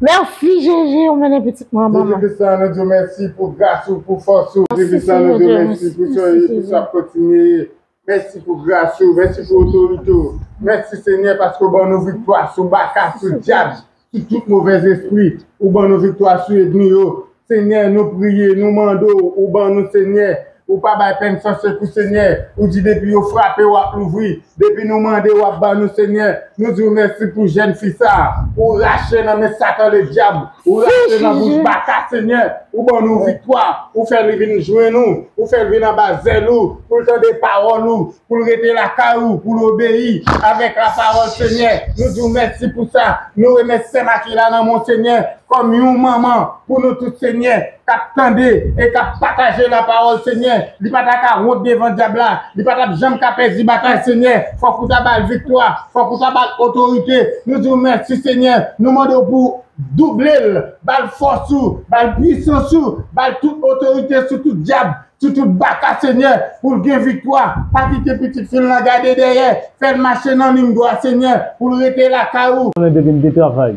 Mèsi, Jezi, ou mennen pitit mwen anba men. Jezi Kris la, nou di w mèsi pou gras ou, pou fòs ou. Jezi Kris la, nou di w mèsi pou sa w ye, pou sa w ap kontinye ye. Mèsi pou gras ou, mèsi pou otorite ou. Mèsi, Senyè, paske w ban nou viktwa sou baka, sou dyab, sou tout movèz espri. Ou ban nou viktwa sou ènmi yo. Senyè, nou priye, nou mande w, ou ban nou, Senyè. Ou pa bay pèn san sekou, Senyè. Ou di depi yo frape, w ap louvri. Depi nou mande, w ap ban nou, Senyè. Nou di w mèsi pou jèn fi sa a. Ou rache nan men Satan ledyab. Ou rache nan bouch baka, Senyè. Ou ban nou viktwa. Ou fè li vin jwenn ou. Ou fè l vin anba zèl ou. Pou l tande pawòl ou. Pou l rete lakay ou. Pou l obeyi avèk lapawòl, Senyè. Nou di w mèsi pou sa. Nou remèt sè Makila nan men w, Senyè. Kòm yon manman pou nou tout, Senyè, k ap tande e k ap pataje lapawòl, Senyè. Li pa ta ka wont devan dyab la. Li pa t ap janm ka pèdi batay, Senyè. Fòk ou ta ba l viktwa. Fòk ou ta ba l otorite. Nou di w mèsi, Senyè. Nou mande w pou double l. Ba l fòs ou. Ba l pwisans ou. Ba l tout otorite sou tout dyab, sou tout baka, Senyè. Pou l gen viktwa. Pa kite pitit fi l lan gade dèyè. Fè l mache nan liy dwat, Senyè. Pou l rete lakay ou. Konnen depi m te travay.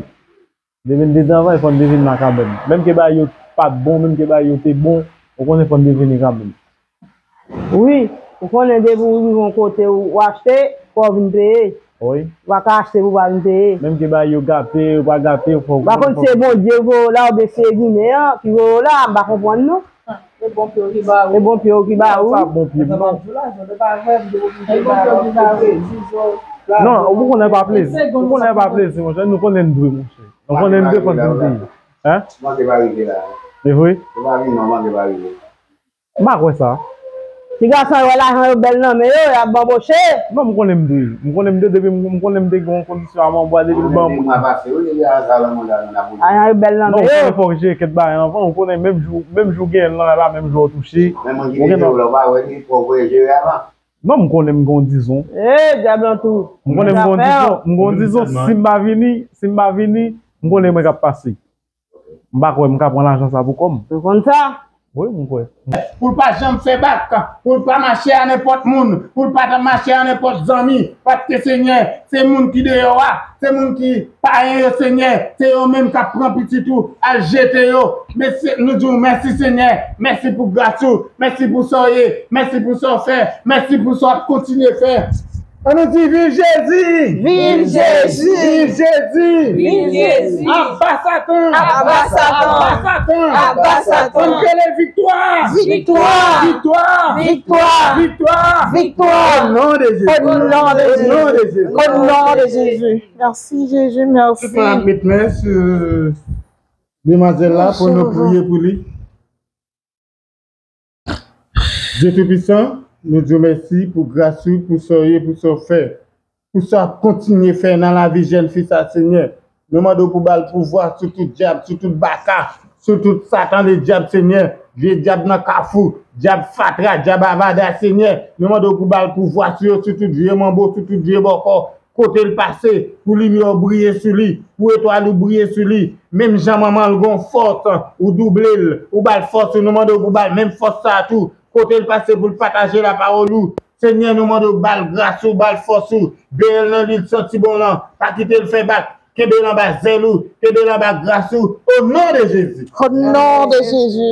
Depi n te travay, fò n te vin nan kabann. Menm ke bagay yo pa t bon, menm ke bagay yo te bon, ou konnen fò n te vini kanmenm. Wi, ou konnen depi ou rive yon kote ou achte, fò w vin peye. Wi. Ou pa ka achte pou w pa vin peye. Menm ke bagay yo gate, yo pa gate, fò w. M pa konn si se Bondye voye w la oubyen se Ginen an ki voye w la, m pa konprann non. E bon pye w ki ba ou. E bon pye w ki ba ou. Sa bon pye m non. Non, ou konnen pa plezi. Ou konnen pa plezi, monchè. Nou konnen n dwe, monchè. Nou konnen n dwe fò n vin peye. Hein? Manke pa rive la. E vre? Ou pa vin non, manke pa rive. M pa kwè sa. Ti gason yo wè lajan yo bèl nan men yo, y ap banboche. Non, m konnen m dwe. M konnen m dwe depi m, m konnen m te gen yon kondisyon a manbo a depi l ban mwen. Mwa pase, wi, depi a sa lan manda nan la polis. Lajan yo bèl nan men yo. Non, ou konnen fòk jere kèk bagay anvan. Ou konnen menm jou, menm jou w genyen l nan men la, menm jou w touche. Men mwen ki te jere w la, ou pa wè li twò voye jere avan. Non, m konnen m gen yon dizon. Eh, dyab lan tou. M konnen m gen yon dizon. M gen yon dizon, si m pa vini, si m pa vini, m konnen mwen k ap pase. M pa kwè m ka pran lajan sa pou kò m. Ou konn sa? Wi, m kwè. Pou l pa janm fè bak, pou l pa mache a nenpòt moun, pou l pa ta mache a nenpòt zanmi, paske Senyè, se moun ki deyò a, se moun ki payen yo, Senyè, se yo menm k ap pran pitit ou, al jete yo. Men se, nou di w mèsi, Senyè, mèsi pou gras ou, mèsi pou sa w ye, mèsi pou sa w fè, mèsi pou sa w ap kontinye fè. Ann nou di, viv Jezi! Viv Jezi! Viv Jezi! Viv Jezi! Aba Satan! Aba Satan! Aba Satan! Aba Satan! Ann rele viktwa! Viktwa! Viktwa! Viktwa! Viktwa! Viktwa! O non de Jezi! O non de Jezi! O non de Jezi! O non de Jezi! Mèsi Jezi, mèsi. Tout moun ap met men sou demwazèl la pou nou priye pou li. Dye Toupisan, nou di w mèsi pou gras ou, pou sa w ye, pou sa w fè, pou sa w ap kontinye fè nan lavi jèn fi sa, Senyè. Nou mande w pou ba l pouvwa sou tout dyab, sou tout baka, sou tout satan ledyab, Senyè. Vye dyab nan kafou, dyab fatra, dyab avada, Senyè. Nou mande w pou ba l pouvwa sou yo, sou tout vye manbo, sou tout vye bòkò. Kote l pase, pou limyè w briye sou li, pou etwal ou briye sou li. Menm jan manman l gon fòs, ou double l, ou ba l fòs, ou nou mande w pou ba l menm fòs sa a tou. Kote l pase pou l pataje lapawòl ou. Senyè, nou mande w ba l gras ou, ba l fòs ou. Bere l nan lwil santi bon lan. Pa kite l fè bak. Kenbe l anba zèl ou. Kenbe l anba gras ou. O non de Jezi. O non de Jezi.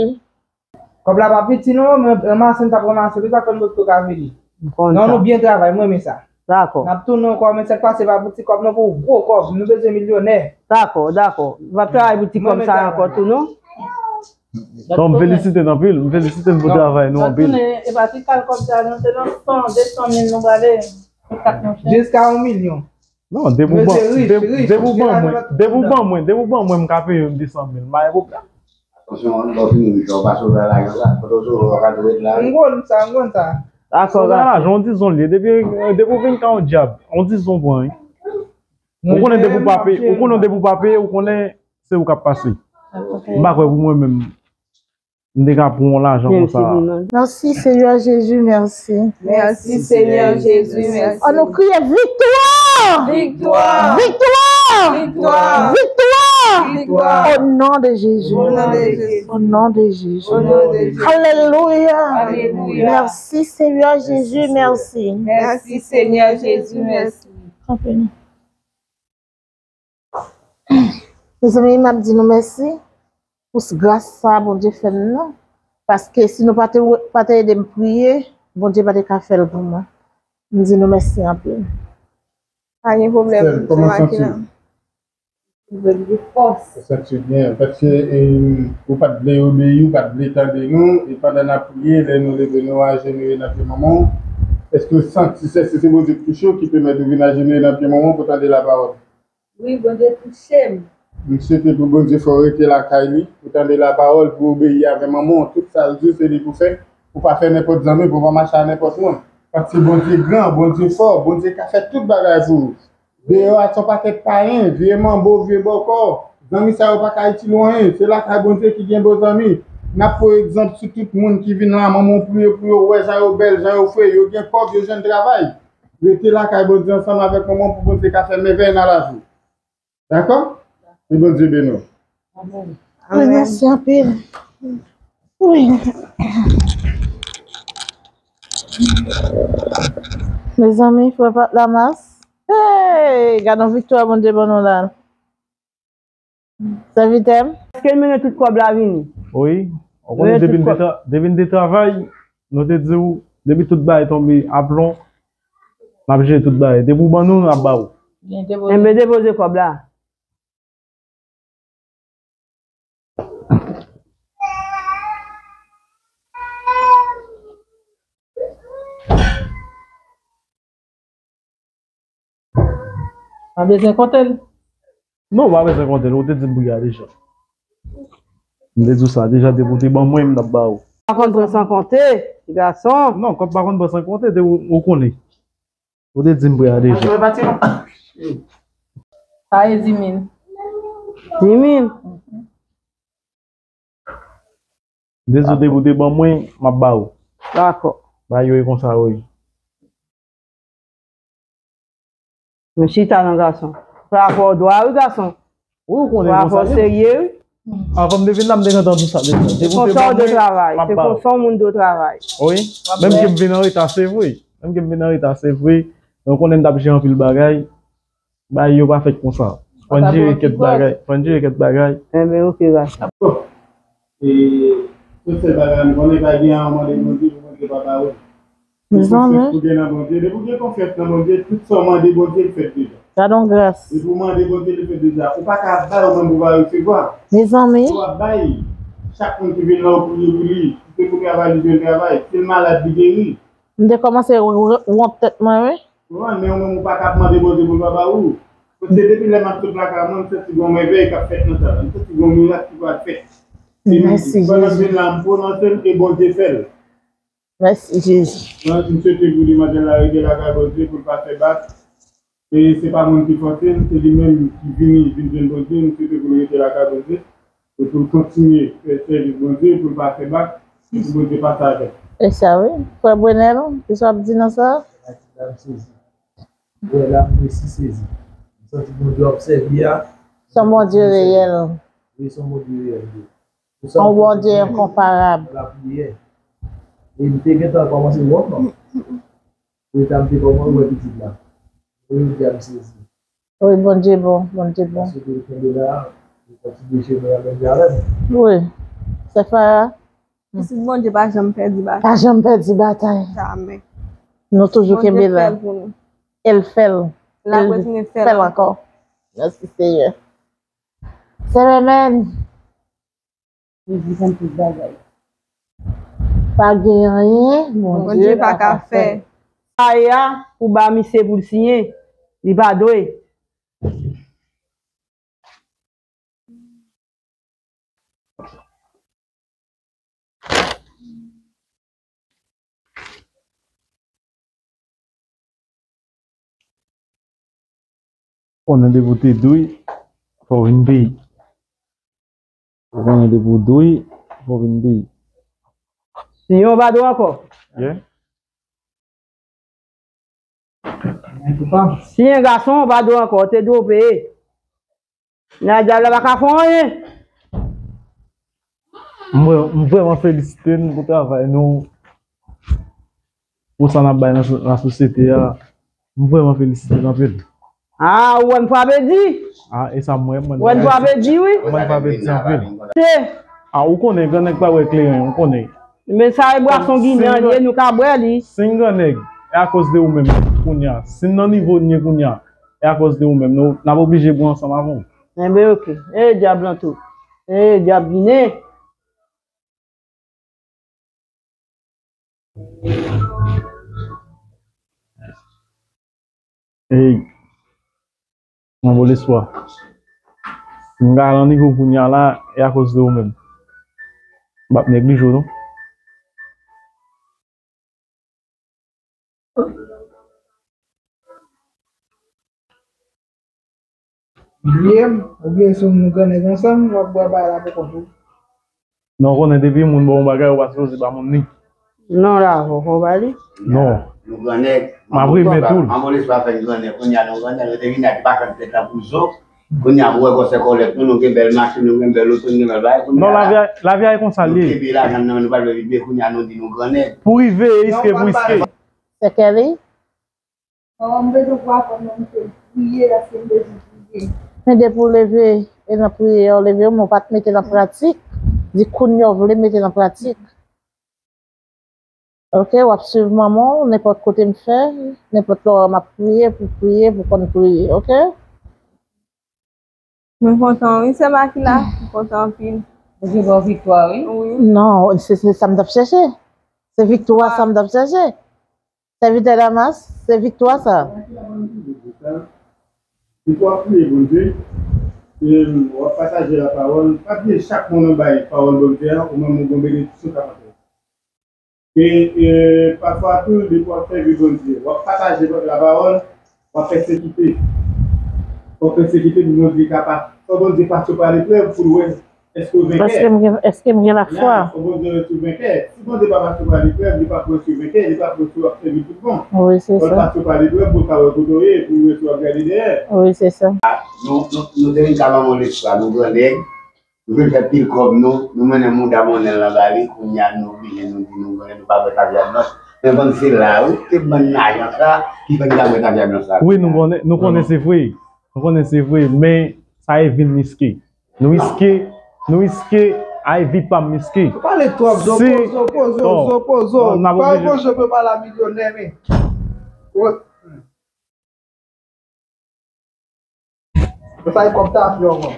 Kòb la pa piti non, men ranmase n t ap ranmase, tout sa kòb nou potko ka vini. M konn sa. Non, nou byen travay, mwen renmen sa. Dakò. N ap tounen ankò, men sèt fwa se pa pou ti kòb non, pou gwo kòb, nou bezwen milyonè. Dakò, dakò. Nou p ap travay pou ti kòb sa ankò tou non. Non, m felisite n anpil, m felisite n pou travay nou anpil. Sa tounen, e pa ti kal kòb sa non, se nan san, de san mil nou prale. Jiska yon milyon. Non, depi w ban, depi w ban mwen, depi w ban mwen, depi w ban mwen, m ka peye w de san mil, m pa gen pwoblèm. Atansyon, lè w fini rich la, w pa sove a lajan sa. Kote w sove a, w ka tou ret la wi. M konn sa, m konn sa. Dakò, sove a lajan, yon dizon l ye. Depi, depi w vin ka yon dyab, yon dizon w pran wi. Ou konnen depi w pa peye, ou konnen depi w pa peye, ou konnen se ou k ap pase. M pa kwè pou mwen menm. M te ka pran yon lajan konsa. Merci, Seigneur Jésus, merci. Merci, Seigneur Jésus, merci. An nou kriye viktwa! Viktwa! Viktwa! Viktwa! Viktwa! Au nom de Jésus. Au nom de Jésus. Au nom de Jésus. Au nom de Jésus. Alléluia. Alléluia. Merci, Seigneur Jésus, merci. Merci, Seigneur Jésus, merci. Kanpe non. Mezanmi, m ap di nou mèsi pou s-, gras sa a Bondye fè m nan. Paske si nou pa te, pa te ede m priye, Bondye pa te ka fè l pou mwen. M di nou mèsi anpil. Pa gen pwoblèm, Sè Makina. Ou santi w byen? Paske, e, ou pa t vle obeyi, ou pa t vle tande nou, e pandan n ap priye, lè nou leve nou ajenouye nan pye manman w, èske w santi se, se, se Bondye k touche w ki pèmèt ou vin ajenouye nan pye manman w pou w tande lapawòl? Wi, Bondye touche m. M swete pou Bondye fè w rete lakay li, pou tande lapawòl, pou obeyi avè manman w. Tout sa l di w, se li pou fè. Pou pa fè nenpòt zanmi, pou pa mache a nenpòt moun. Paske Bondye gran, Bondye fò, Bondye ka fè tout bagay pou ou. Deyò a, se yon pakèt payen, vye manbo, vye bòkò. Zanmi sa yo pa ka itil w anyen. Se lakay Bondye ki gen bon zanmi. N ap pran egzanp sou tout moun ki vin la, manman w priye pou yo, wè jan yo bèl, jan yo fre, yo gen kòb, yo jwenn travay. Rete lakay Bondye ansanm avèk manman w pou Bondye ka fè mèvèy nan lavi w. Dakò? Ke Bondye beni w. Amèn. Wi, mèsi anpil. Wi. Mezanmi, frè Pat Lamas. Hey, gad yon viktwa Bondye ban nou la. Sèvitè m. Èske l mennen tout kòb la vini? Wi. Ou konnen depi n te tra-, depi n te travay, nou te di w, depi tout bagay tonbe aplon, n ap jere tout bagay. Depi w ban nou, n ap ba w. Enben, depoze kòb la. Pa bezwen konte l. Non, w pa bezwen konte l. Ou te di m pou y a deja. M te di w sa deja, depi w te ban mwen, m t ap ba ou. Pa konn pran san konte, gason. Non, kòb pa konn pran san konte, te ou, ou konnen. Ou te di m pou y a deja. Sa e di mil. Di mil? Dezote pou te ban mwen, m ap ba ou. Dakò. Bagay yo e konsa yo ye. Men chita non, gason. Frè a fè w dwa wi, gason. Wi, ou konnen konsa. Frè a fè w serye wi. Avan m te vin la, m te gentan di sa deja. Se konsa w dwe travay. Se konsa yon moun dwe travay. Wi. Menm ke m vin an reta, se vre. Menm ke m vin an reta, se vre. Men ou konnen m t ap jere anpil bagay. Bagay yo pa fèt konsa. Fò n jere kèk bagay. Fò n jere kèk bagay. Enben, oke, gason. E, tout sèl bagay m konnen, pa gen yon mande Bondye pou Bondye pa ba ou. Mezanmi. Depi w gen konfyans nan Bondye, depi w gen konfyans nan Bondye, tout sa w mande Bondye, li fèt deja. Gad yon gras. Depi w mande Bondye, li fèt deja. Ou pa ka bay, ou menm ou pa resevwa. Mezanmi. Si w ap bay, chak moun ki vin la, ou priye pou li. Si se pou travay, li jwenn travay. Si l malad, li geri. M te kòmanse w-, w-, wont tèt mwen, wi. Ou konprann, men ou menm ou pa ka ap mande Bondye pou l pa ba ou. Paske depi lè m ap sot lakay mwen, m santi gon mèvèy k ap fèt nan sa la. M santi gon mirak ki pral fèt. E m, pandan m vin la, m pwononse l e Bondye fè l. Mèsi, Jezi. Mwen, m swete pou demwazèl la rete lakay Bondye, pou l pa fè bak. E se pa moun ki fòse l, se li menm ki vini, vin jwenn Bondye, m swete pou l rete lakay Bondye. E pou l kontinye fè sèvis Bondye, pou l pa fè bak, e pou Bondye pase avè l. E sa wi, frè Brenel, kisa w ap di nan sa? Wè la, m resi sezi. M santi Bondye w ap sèvi a. Se yon Bondye reyèl. Wi, se yon Bondye reyèl, wi. Pou sa, yon Bondye enkonparab. Lapriyè. E m te gentan kòmanse wòk, non. Pou eta m te kòmanse wè pitit la. Wi, jodi a m sezi. Wi, Bondye bon, Bondye bon. Paske w kenbe la, ou kontinye chemen an menm jan avè m. Wi. Sè Farah. Pitit Bondye pa janm pèdi batay. Pa janm pèdi batay. Jamè. Nou toujou kenbe la. Bondye fè l pou nou. E l fè l. L ap retounen fè l ankò. Mèsi Senyè. Sè Mèmèn. Jezi konn tout bagay. Pa gen anyen Bondye pa ka fè. Sa ye a, pou ba misye pou l siyen, li pa dwe. Konnen depi w te dwe, fò w vin peyi. Ou konnen depi w dwe, fò w vin peyi. Siyen w pa dwe ankò. Yeah. Siyen gason w pa dwe ankò, w te dwe peye. Nan dyab la pa ka fè anyen. M vrè-, m vrèman felisite n pou travay nou, pou sa n ap bay nan so-, nan sosyete a. M vrèman felisite n anpil. Ah, ou wè m frape di? Ah, e sa m wè, mwen. Wè m frape di, wi. Mwen frape di anpil. Se. Ah, ou konnen, grannèg pa bwè kleren, ou konnen. Men sa e bwason Ginen an ye, nou ka bwè li. Si n grannèg, e akoz de ou menm, kounye a. Si n nan nivo n ye kounye a, e akoz de ou menm. Nou, n ap oblije bwè ansanm avè w. Enben, oke. E dyab lan tou. E dyab Ginen. Ey, mon bon lespwa. Si m ka nan nivo kounye a la, e akoz de ou menm. M p ap neglije w non. Bliye m, oubyen si nou grannèg ansanm, w ap bwè bagay la pou kont ou. Non, konnen depi moun ba w yon bagay, ou pa sipoze ba moun li. Non, la, fò, fò w ba li. Non. Nou grannèg. M ap renmen tou l. Manman Leswa fè n grannèg, kounye a nou grannèg, nou te vin ak bakan tèt la pou zo. Kounye a, ou wè gwosè kòlèt nou, nou gen bèl machin, nou gen bèl oto, nou gen bèl bagay. Non, lavi a, lavi a e konsa l ye. Nou kenbe lajan nan men nou, pa vle vide, kounye a nou di nou grannèg. Pou rive, riske, pou riske. Sè Kelly? Mwen, m bezwen pou aprann mwen, m te priye, èske m bezwen priye? Men depi w leve, e nan priyè w leve, men w pa t mete nan pratik. Di kounye a w vle mete nan pratik. Oke, w ap swiv manman w, nenpòt kote m fè, nenpòt lè w wè m ap priye, pou priye, pou konn priye, oke? Mwen kontan, wi, sè Makila. Mwen kontan anpil. Bondye ba w viktwa, wi. Wi. Non, se, se sa m t ap chèche. Se viktwa sa m t ap chèche. Sèvitè Damas, se viktwa sa. Depi w ap priye Bondye, e w ap pataje lapawòl, pa bliye chak moun w bay pawòl Bondye a, ou menm ou gen benediksyon k ap antre. E, e, pafwa tou, depi w ap sèvi Bondye, w ap pataje lapawòl, w ap pèsekite. W ap pèsekite pou Bondye ka pa, fò Bondye pase w pa leprèv pou l wè èske w venkè. Èske m gen, èske m gen lafwa? Fò Bondye wè si w venkè. Si Bondye pa pase w pa leprèv, li p ap wè si w venkè, li p ap wè si w ap sèvi tout bon. Wi, se sa. Fò l pase w pa leprèv pou l ka wè kote w ye, pou l wè si w ap gade dèyè. Wi, se sa. Nou, nou, nou te vin ka manman Leswa, nou grannèg. Nou vin fè pil kòb nou, nou mennen mouda monnen l anba li, kounye a nou oblije nou di nou konnen nou pa bwè kafè a blanch. Men bann se la, wi, se bann lajan sa ki fè n ka bwè kafè a blanch la. Wi, nou konnen, nou konnen se vre. Nou konnen se vre, men sa e vin riske. Nou riske, nou riske, ay vi pa m riske. Ou pale twòp, zo pozo, pozo, zo pozo. Pa yon bon jan pou pale a milyonè, men. Sa e kòb tafya w, man.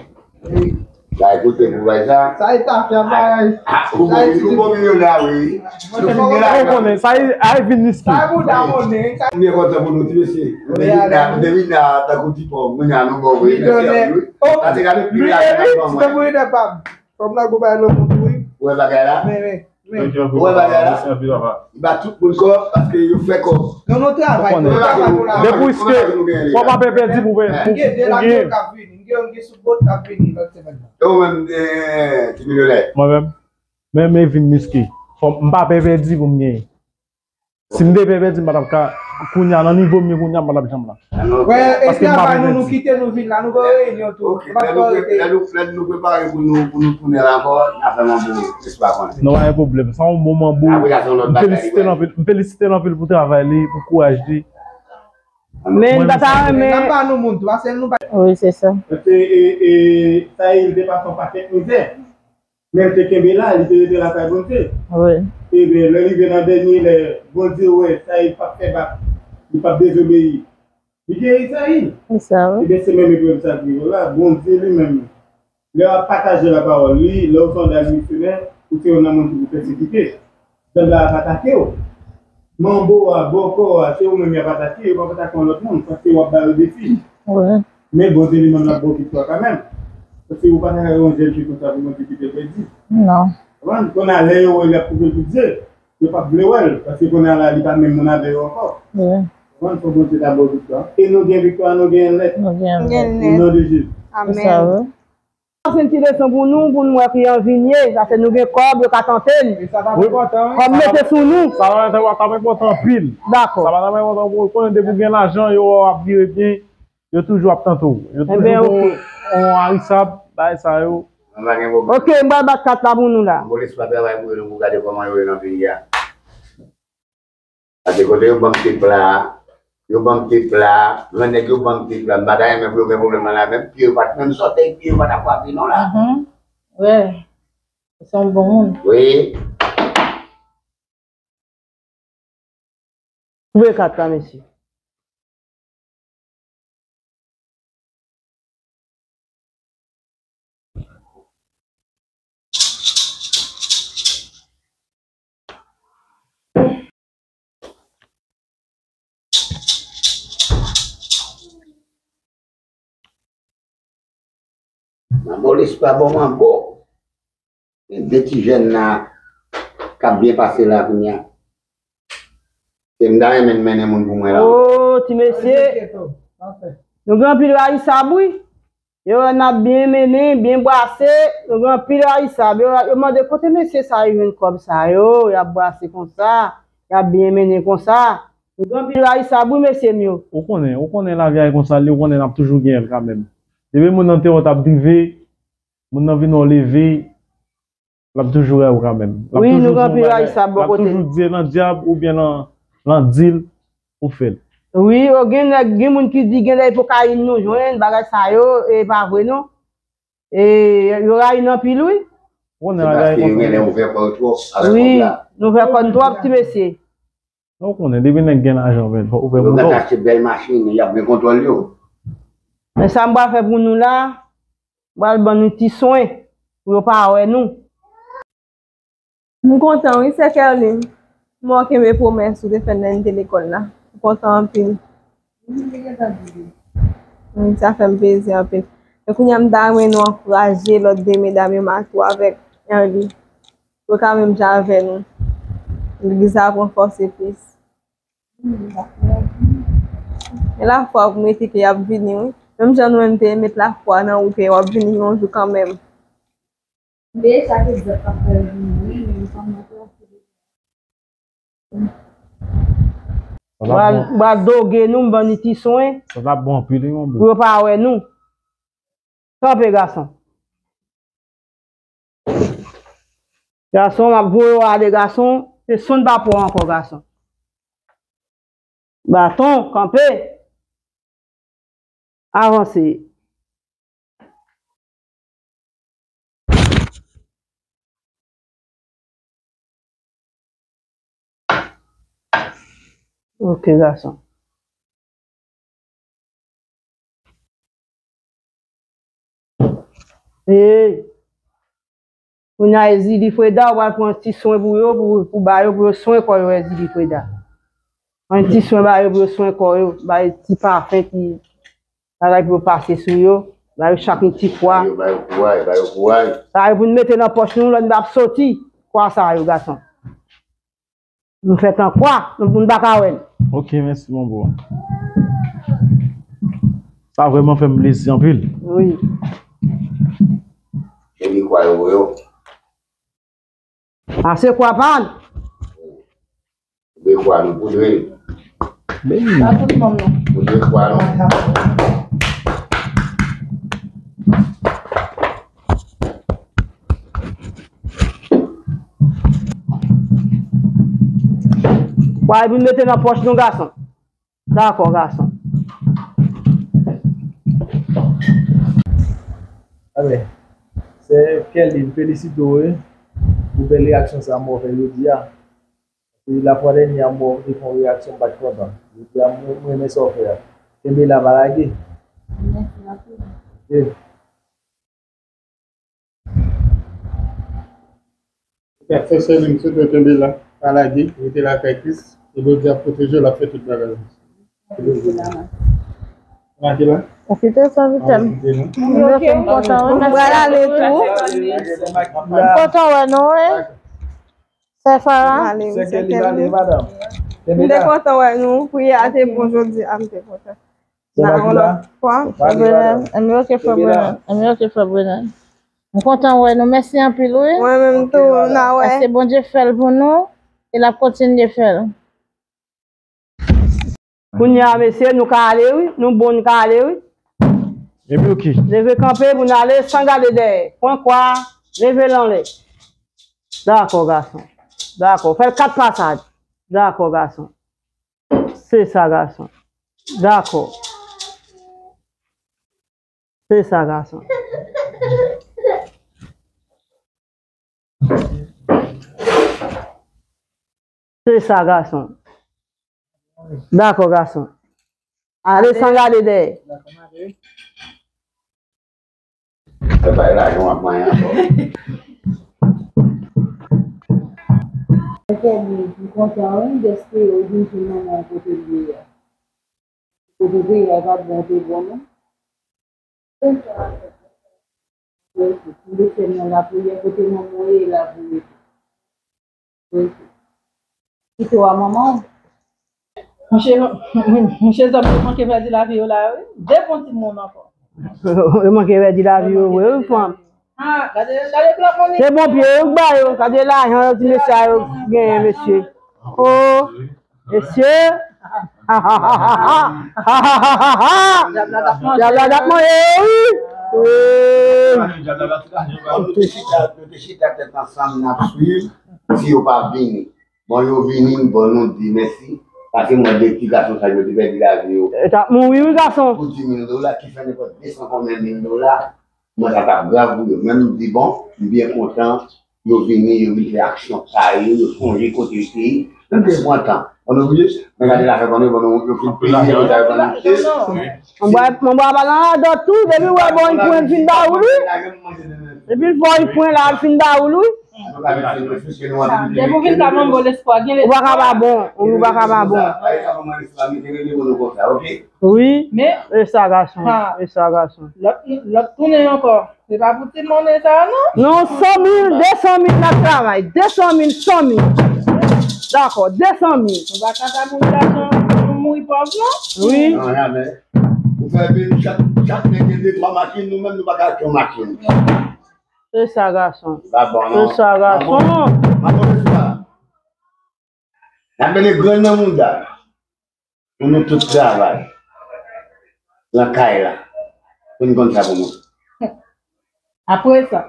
Sa e kote pou bay sa. Sa e tafya bagay. Ah, ou bon, ou bon milyonè, wi. Ou konnen, sa e, a e vin riske. Sa e bouda monnen. Byen kontan pou nou, ti mesye. Nou te vin la, nou te vin la, tankou ti pòv, kounye a nou bon, wi. Mèsi anpil, wi. Sa te gade pli la, wi, ti tankou ide pa m. Kòm la, go bay lòt moun, wi. Ou wè bagay la? Men, men. Ou wè bagay la? Li ba tout moun kòb paske yo fè kòb. Non, nou travay, nou travay pou la. Depi w riske, fò pa pè pèdi pou, pou, pou gen. M gen de ladyo k ap vini, m gen, m gen sou bòt k ap vini lòt semèn nan. E ou menm, eh, ti milyonè? Mwen menm, men, men vin riske. Fò m pa pè pèdi pou m genyen. Si m te pè pèdi, m pa t ap ka, kounye a, nan nivo m ye kounye a, m pa t ap janm la. Wè, e travay nou, nou kite, nou vin la, nou gen reyinyon tou. Ok, lè nou pre-, lè nou, lè nou prepare pou nou, pou nou tounen la ankò, n a fè manbo Lespa konnen. Non, pa gen pwoblèm. Sa yon bon manbo. M felisite l anpil, m felisite l anpil pou travay li, pou kouraj li. Men, m ta renmen. N ap ba nou moun tou, paske nou pa. Wi, se sa. E, e, e, sa, li te pase yon pakèt mizè. Men l te kenbe la, li te rete lakay Bondye. Wi. Ebyen, lè rive nan dènye lè, Bondye wè sa, li p ap fè bak, li p ap dezobeyi. Li geri sa, wi. Se sa, wi. Ebyen, se menm eprèv sa ki rive w la. Bondye li menm, lè w ap pataje lapawòl li, lè w se yon dam misyonè, ou se youn nan moun ki pou pèsekite. Zam la ap atake w. Manbo a, bòkò a, se ou menm y ap atake, yo p ap atake yon lòt moun, paske w ap ba yo defi. Wi. Men Bondye li menm l ap ba w viktwa kanmenm. Paske ou pa ta ka yon jèn fi konsa pou Bondye kite l pèdi. Non. Konprann? Kounye a, lè yo wè l y ap koupe l tout je, yo p ap vle wè l, paske kounye a la, li pa menm moun avè yo ankò. Wi. Konprann? Fò Bondye ta ba w viktwa. E nou gen viktwa, nou genyen l nèt. Nou genyen l nèt. O non de Jezi. Amèn. Se sa, wi. Pase yon ti leson pou nou, pou nou wè kijan vin ye, paske nou gen kòb, yo ka tante n. E sa t ap enpòtan, wi. Kòb mete sou nou. Sa t ap, sa t ap enpòtan anpil. Dakò. Sa t ap enpòtan pou ou konnen depi w gen lajan, yo wè w ap viv byen, yo toujou ap tante w. Yo toujou gon, gon arisab, bagay sa yo. Ebyen, oke. Oke, m pral bat kat la pou nou la. Bon, Lespa travay pou yo, nou pou gade kòman yo ye nan peyi a. Paske kote yo ban m te pla, yo ban m te pla, grannèg yo ban m te pla, m pa ta renmen pou yo gen pwoblèm nan la, menm pye yo pa t, menm sòtèy pye yo pa t ap frape non la. Mhm. Wè. Se yon bon moun. Wi. Koupe kat la, mesye. Manbo Lespa bon manbo. Gen de ti jèn la k ap byen pase la kounye a. Se m ta renmen mennen moun pou mwen la. O, ti mesye. Nou gen anpil rayisab, wi. Yo wè n ap byen mennen, byen brase. Nou gen anpil rayisab. Yo, yo mande kote mesye sa yo jwenn kòb sa yo. Y ap brase konsa. Y ap byen mennen konsa. Nou gen anpil rayisab, wi, mesye m yo. Ou konnen, ou konnen lavi a e konsa l ye, ou konnen n ap toujou genyen l kanmenm. Depi moun nan te wè w t ap drive, moun nan vin wè w leve, l ap toujou wè w kanmenm. Wi, nou gen anpil rayisab bò kote n. L ap toujou di nan dyab oubyen nan, nan dil ou fè l. Wi, yo gen nèg, gen moun ki di gen lè e kokayin nou jwenn, bagay sa yo, e pa vre non. E yo rayi n anpil, wi. Ou konnen bagay konsa. Se paske yo gen lè ouvè kò yo twòp avèk kòb la. Wi, nou ouvè kò n twòp, ti mesye. Non, ou konnen, depi nèg gen lajan, men, fòk ou fè moun. Yo mèt achte bèl machin, y ap gen kontwòl yo. Men sa m pral fè pou nou la, m pral ban nou ti swen pou yo pa wè nou. M kontan, wi, sè Kerline. M wè w kenbe pwomès ou te fè n lè n te lekòl la. M kontan anpil. Wi, sa fè m plezi anpil. Men kounye a, m ta renmen nou ankouraje lòt de medam yo, Matou avèk Erly. Yo ka menm jan avè nou. Legliz la pran fòs e plis. Gen lafwa pou mete ke y ap vini, wi. Menm jan nou menm te met lafwa nan ou ke w ap vini yon jou kanmenm. Mwen sa te di ap fè l vini, wi, men m pa mwen. Bra, bra doge nou, m ban ni ti swen. Sa t ap bon anpil, wi, mon bro. Pou yo pa wè nou. Kanpe, gason. Gason, m ap voye w ale, gason. Se sonn pa pou w ankò, gason. Baton, kanpe. Avanse. Ok, gason. Hey! Kounye a, Ezili Freda, ou pral pran ti swen pou yo, pou, pou ba yo, pou yo swen kò yo, Ezili Freda. Pran ti swen ba yo, pou yo swen kò yo, ba yo ti pafen, ti bagay pou yo pase sou yo, ba yo chak yon ti kwa. Ba yo, ba yo kouraj, ba yo kouraj. Sa yo pou n mete nan pòch nou, lè n ap soti, kwa sa yo, gason. Nou fè tan kwa, nou, nou pa ka wè l. Ok, mèsi, mon bro. Sa vrèman fè m plezi anpil. Wi. Epi kwa yo, yo. A se kwa pa n. Poudre kwa nou, poudre l. Beni. Pa tout manm non. Poudre kwa nou. Kwa epi mete nan pòch nou, gason. Dakò, gason. Anben, sè Kelly, m felisite w, wi, pou bèl reyaksyon sa a m wè w fè jodi a. E lafwa dènye a m wè w te fè yon reyaksyon m pa t kontan. Jodi a m, m renmen sa w fè a. Kenbe la, pa lage. Mèsi anpil. Ok. Frè Sèlin, sou dwe kenbe la, pa lage, rete lakay Kris, e Bondye ap pwoteje w, l ap fè tout bagay. Lage la. Pwofite sa, Vital. M kontan wè nou, wi. Sè Farah. Sè Kelly, ale, madanm. M te kontan wè nou, priyè a te bon jodi a, m te kontan. Nan yon lòt fwa. Frè Brennan, m ok, frè Brennan. M ok, frè Brennan. M kontan wè nou. Mèsi anpil, wi. Mwen menm tou, n a wè. Paske Bondye fè l pou nou, e l ap kontinye fè l. Kounye a, mesye, nou ka ale, wi. Nou bon, nou ka ale, wi. Epi, ok. Leve kanpe pou n ale san gade dèyè. Pran kwa, leve l anlè. Dakò, gason. Dakò. Fè l kat pasaj. Dakò, gason. Se sa, gason. Dakò. Se sa, gason. Se sa, gason. Dakò, gason. Ale san gade dèyè. Sa bay lajan w ap manyen ankò. Mwen fè byen, m kontan wi, dèske ou vin jwenn manman w kote l ye a. Kote l te ye a, e pa t bon, te bon non. Wi, m te fè nan lapriyè, kote manman w ye, la pou rete. Kite w a manman w. Monchè, monchè zòm yo manke pèdi lavi yo la, wi. De bon timoun ankò. Yo manke pèdi lavi yo vre, wi, fanm. Ah, gade, gade plan mwen. Se bon pye yo k ba yo, gade lajan yo, ti mesye a yo genyen, mesye. Oh, mesye. Dyab la t ap manje yo, wi. Wi. Nou te chita, nou te chita tèt ansanm, n ap swiv si yo pa vini. Bon, yo vini, bon, nou di mèsi. Paske mwen, de ti gason sa yo te pèdi lavi yo. E t ap mouri, wi, gason. Pou di mil dola, ki fè nenpòt de san konbyen mil dola, mwen, sa t ap grav pou yo. Men m di, bon, m byen kontan, yo vini, yo vin fè aksyon pa yo, yo sonje kote yo te ye. Menm ke yo pran tan. Bon, nou bliye, men gade lafè, bon, yo, bon, yo fin peye, yo ta yo pran nou. Mwen bwa, mwen bwa pa nan radòt tou, depi w wè, bon, li pran, l fin ba ou, wi. Epi l fò, li pran la, l fin ba ou, wi. Depi w vin ka manbo lespwa, gen lespwa. Ou pa ka pa bon, ou pa ka pa bon. Wi. Men e sa gason, e sa gason. Lòt, lòt tounen ankò. Se pa pou ti monnen sa non. Non, san mil, de san mil n ap travay. De san mil, san mil. Dakò, de san mil. Nou pa ka ta mouri lajan, nou mouri pòv non. Wi. Non, jamè. Ou fè vin chak, chak nèg gen de twa machin, nou menm nou pa ka achte yon machin. Se sa, gason. Se sa, gason. N ap mete grenn nan mouda. Pou nou tout travay nan kay la. Pou n konn sa pou nou. Apre sa,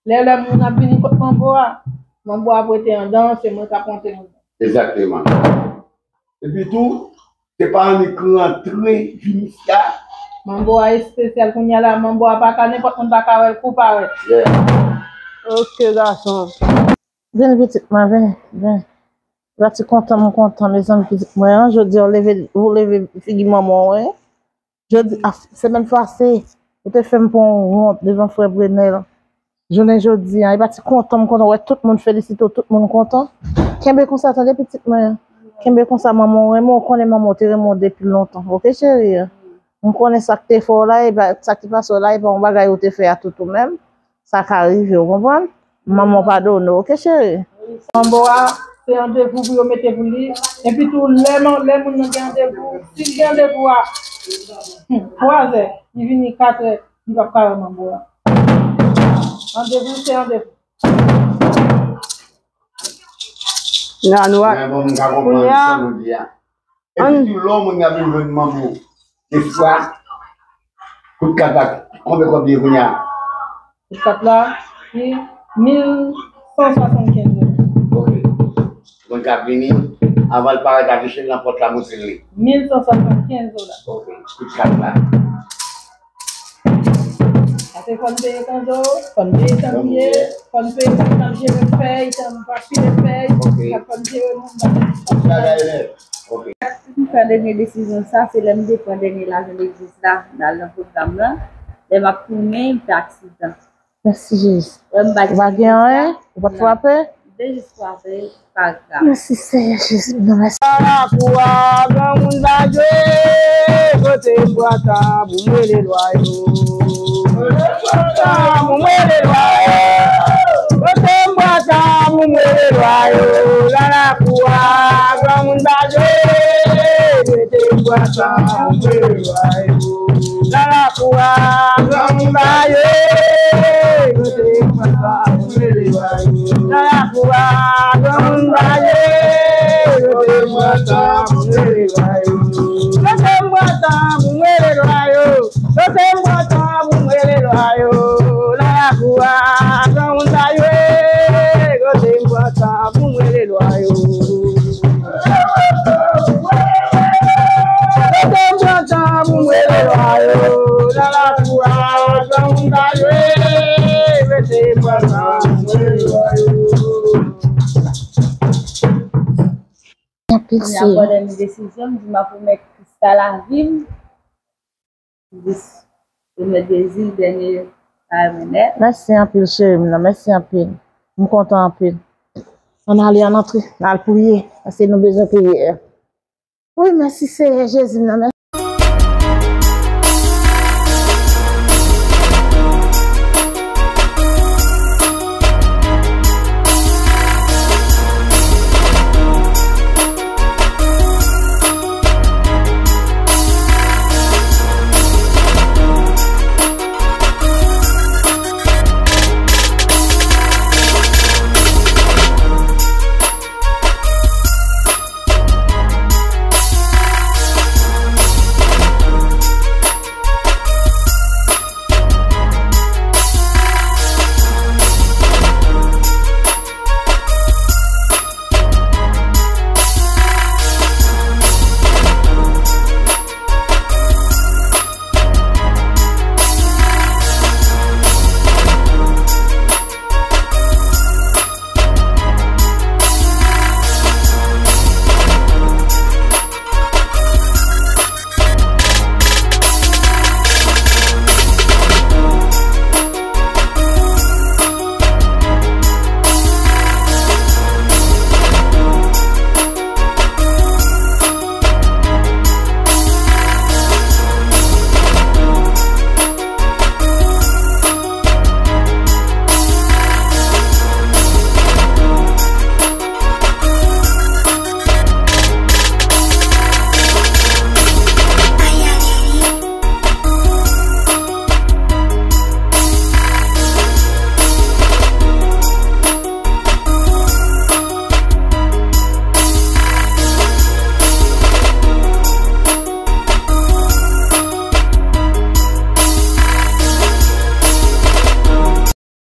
lè, lè moun ap vini kot manbo a, manbo a ap rete andan, se mwen k ap monte moun. Egzakteman. Epi tou, se pa annik rantre jiska. Manbo a espesyal kounye a la, manbo a pa ka, nenpòt moun pa ka wè l kou parèt. Yeah. Ok, gason. Vin, pitit mwen, vin, vin. Pati kontan, m kontan, mezanmi, pitit mwen an. Jodi a, ou leve, ou leve figi manman w, wi. Jodi a, semèn pase, ou te fè m pran wont devan frè Brenel. Jounen jodi a, e pati kontan, m kontan wè tout moun felisite w, tout moun kontan. Kenbe konsa, tande, pitit mwen. Kenbe konsa, manman w renmen w, konnen manman w te renmen w depi lontan. Ok, cheri? M konnen sa k te fè w la, e pa, sa ki pase w la, e pa yon bagay ou te fè a tout ou menm. Sa ka rive, w konprann? Manman w padone w, ok, cheri? Manbo a, se randevou pou yo mete pou li. Epi tou, lè, lè moun nan gen randevou, si l gen randevou a, hmm, twa zè, li vini kat è, li p ap ka wè manbo a. Randevou, se randevou. Nan nou a. Men bon, m ka konprann sa nou di a. Epi tou lè yon moun ka vin jwenn manbo de fwa, kout kat la, konbyen kòb li ye kounye a? Kout kat la, se mil san swasannkenz dola. Ok. Moun k ap vini, avan l parèt, afiche l nan pòt la, montre l li. Mil san swasannkenz dola. Ok. Kout kat la. Paske fò n peye tan zo, fò n peye tan griye, fò n peye tan n ap jere fèy, tan n ap pile fèy, fò n jere moun. Tout bagay nèt. Ok. M pran dènye desizyon sa, se lè m te pran dènye lajan legliz la, m al nan pwogram lan. Lè m ap tounen, m fè aksidan. Mèsi, Jezi. Lè m bat legliz la, ou pa gen anyen? Ou pa t frape? M te jis frape, pa grav. Mèsi, Seyè Jezi, nou mèsi. Nan lakou a, granmoun pa jwe, kote m pran tan pou m rele lwa yo. Kote m pran tan pou m rele lwa yo. Kote m pran tan pou m rele lwa yo. Nan lakou a, granmoun pa jwe, kote m pran tan pou m rele lwa yo. Nan lakou a, granmoun pa jwe, kote m pran tan pou m rele lwa yo. Nan lakou a, granmoun pa jwe, kote m pran tan pou m rele lwa yo. Kote m pran tan pou m rele lwa yo. Kote m pran tan pou m rele lwa yo. Nan lakou a, granmoun pa jwe, kote m pran tan pou m rele lwa yo. Kote m pran tan pou m rele lwa yo. Nan lakou a, granmoun pa jwe, kote m pran tan pou m rele lwa yo. Anpil. Kounye a, m pran dènye desizyon, m di m ap remèt Kris la lavi m. M jis remèt Jezi dènye bagay mwen nèt. Mèsi anpil, cheri m nan. Mèsi anpil. M kontan anpil. Ann ale, ann antre. N al priye. Paske nou bezwen priyè. Wi, mèsi, Seyè Jezi m nan.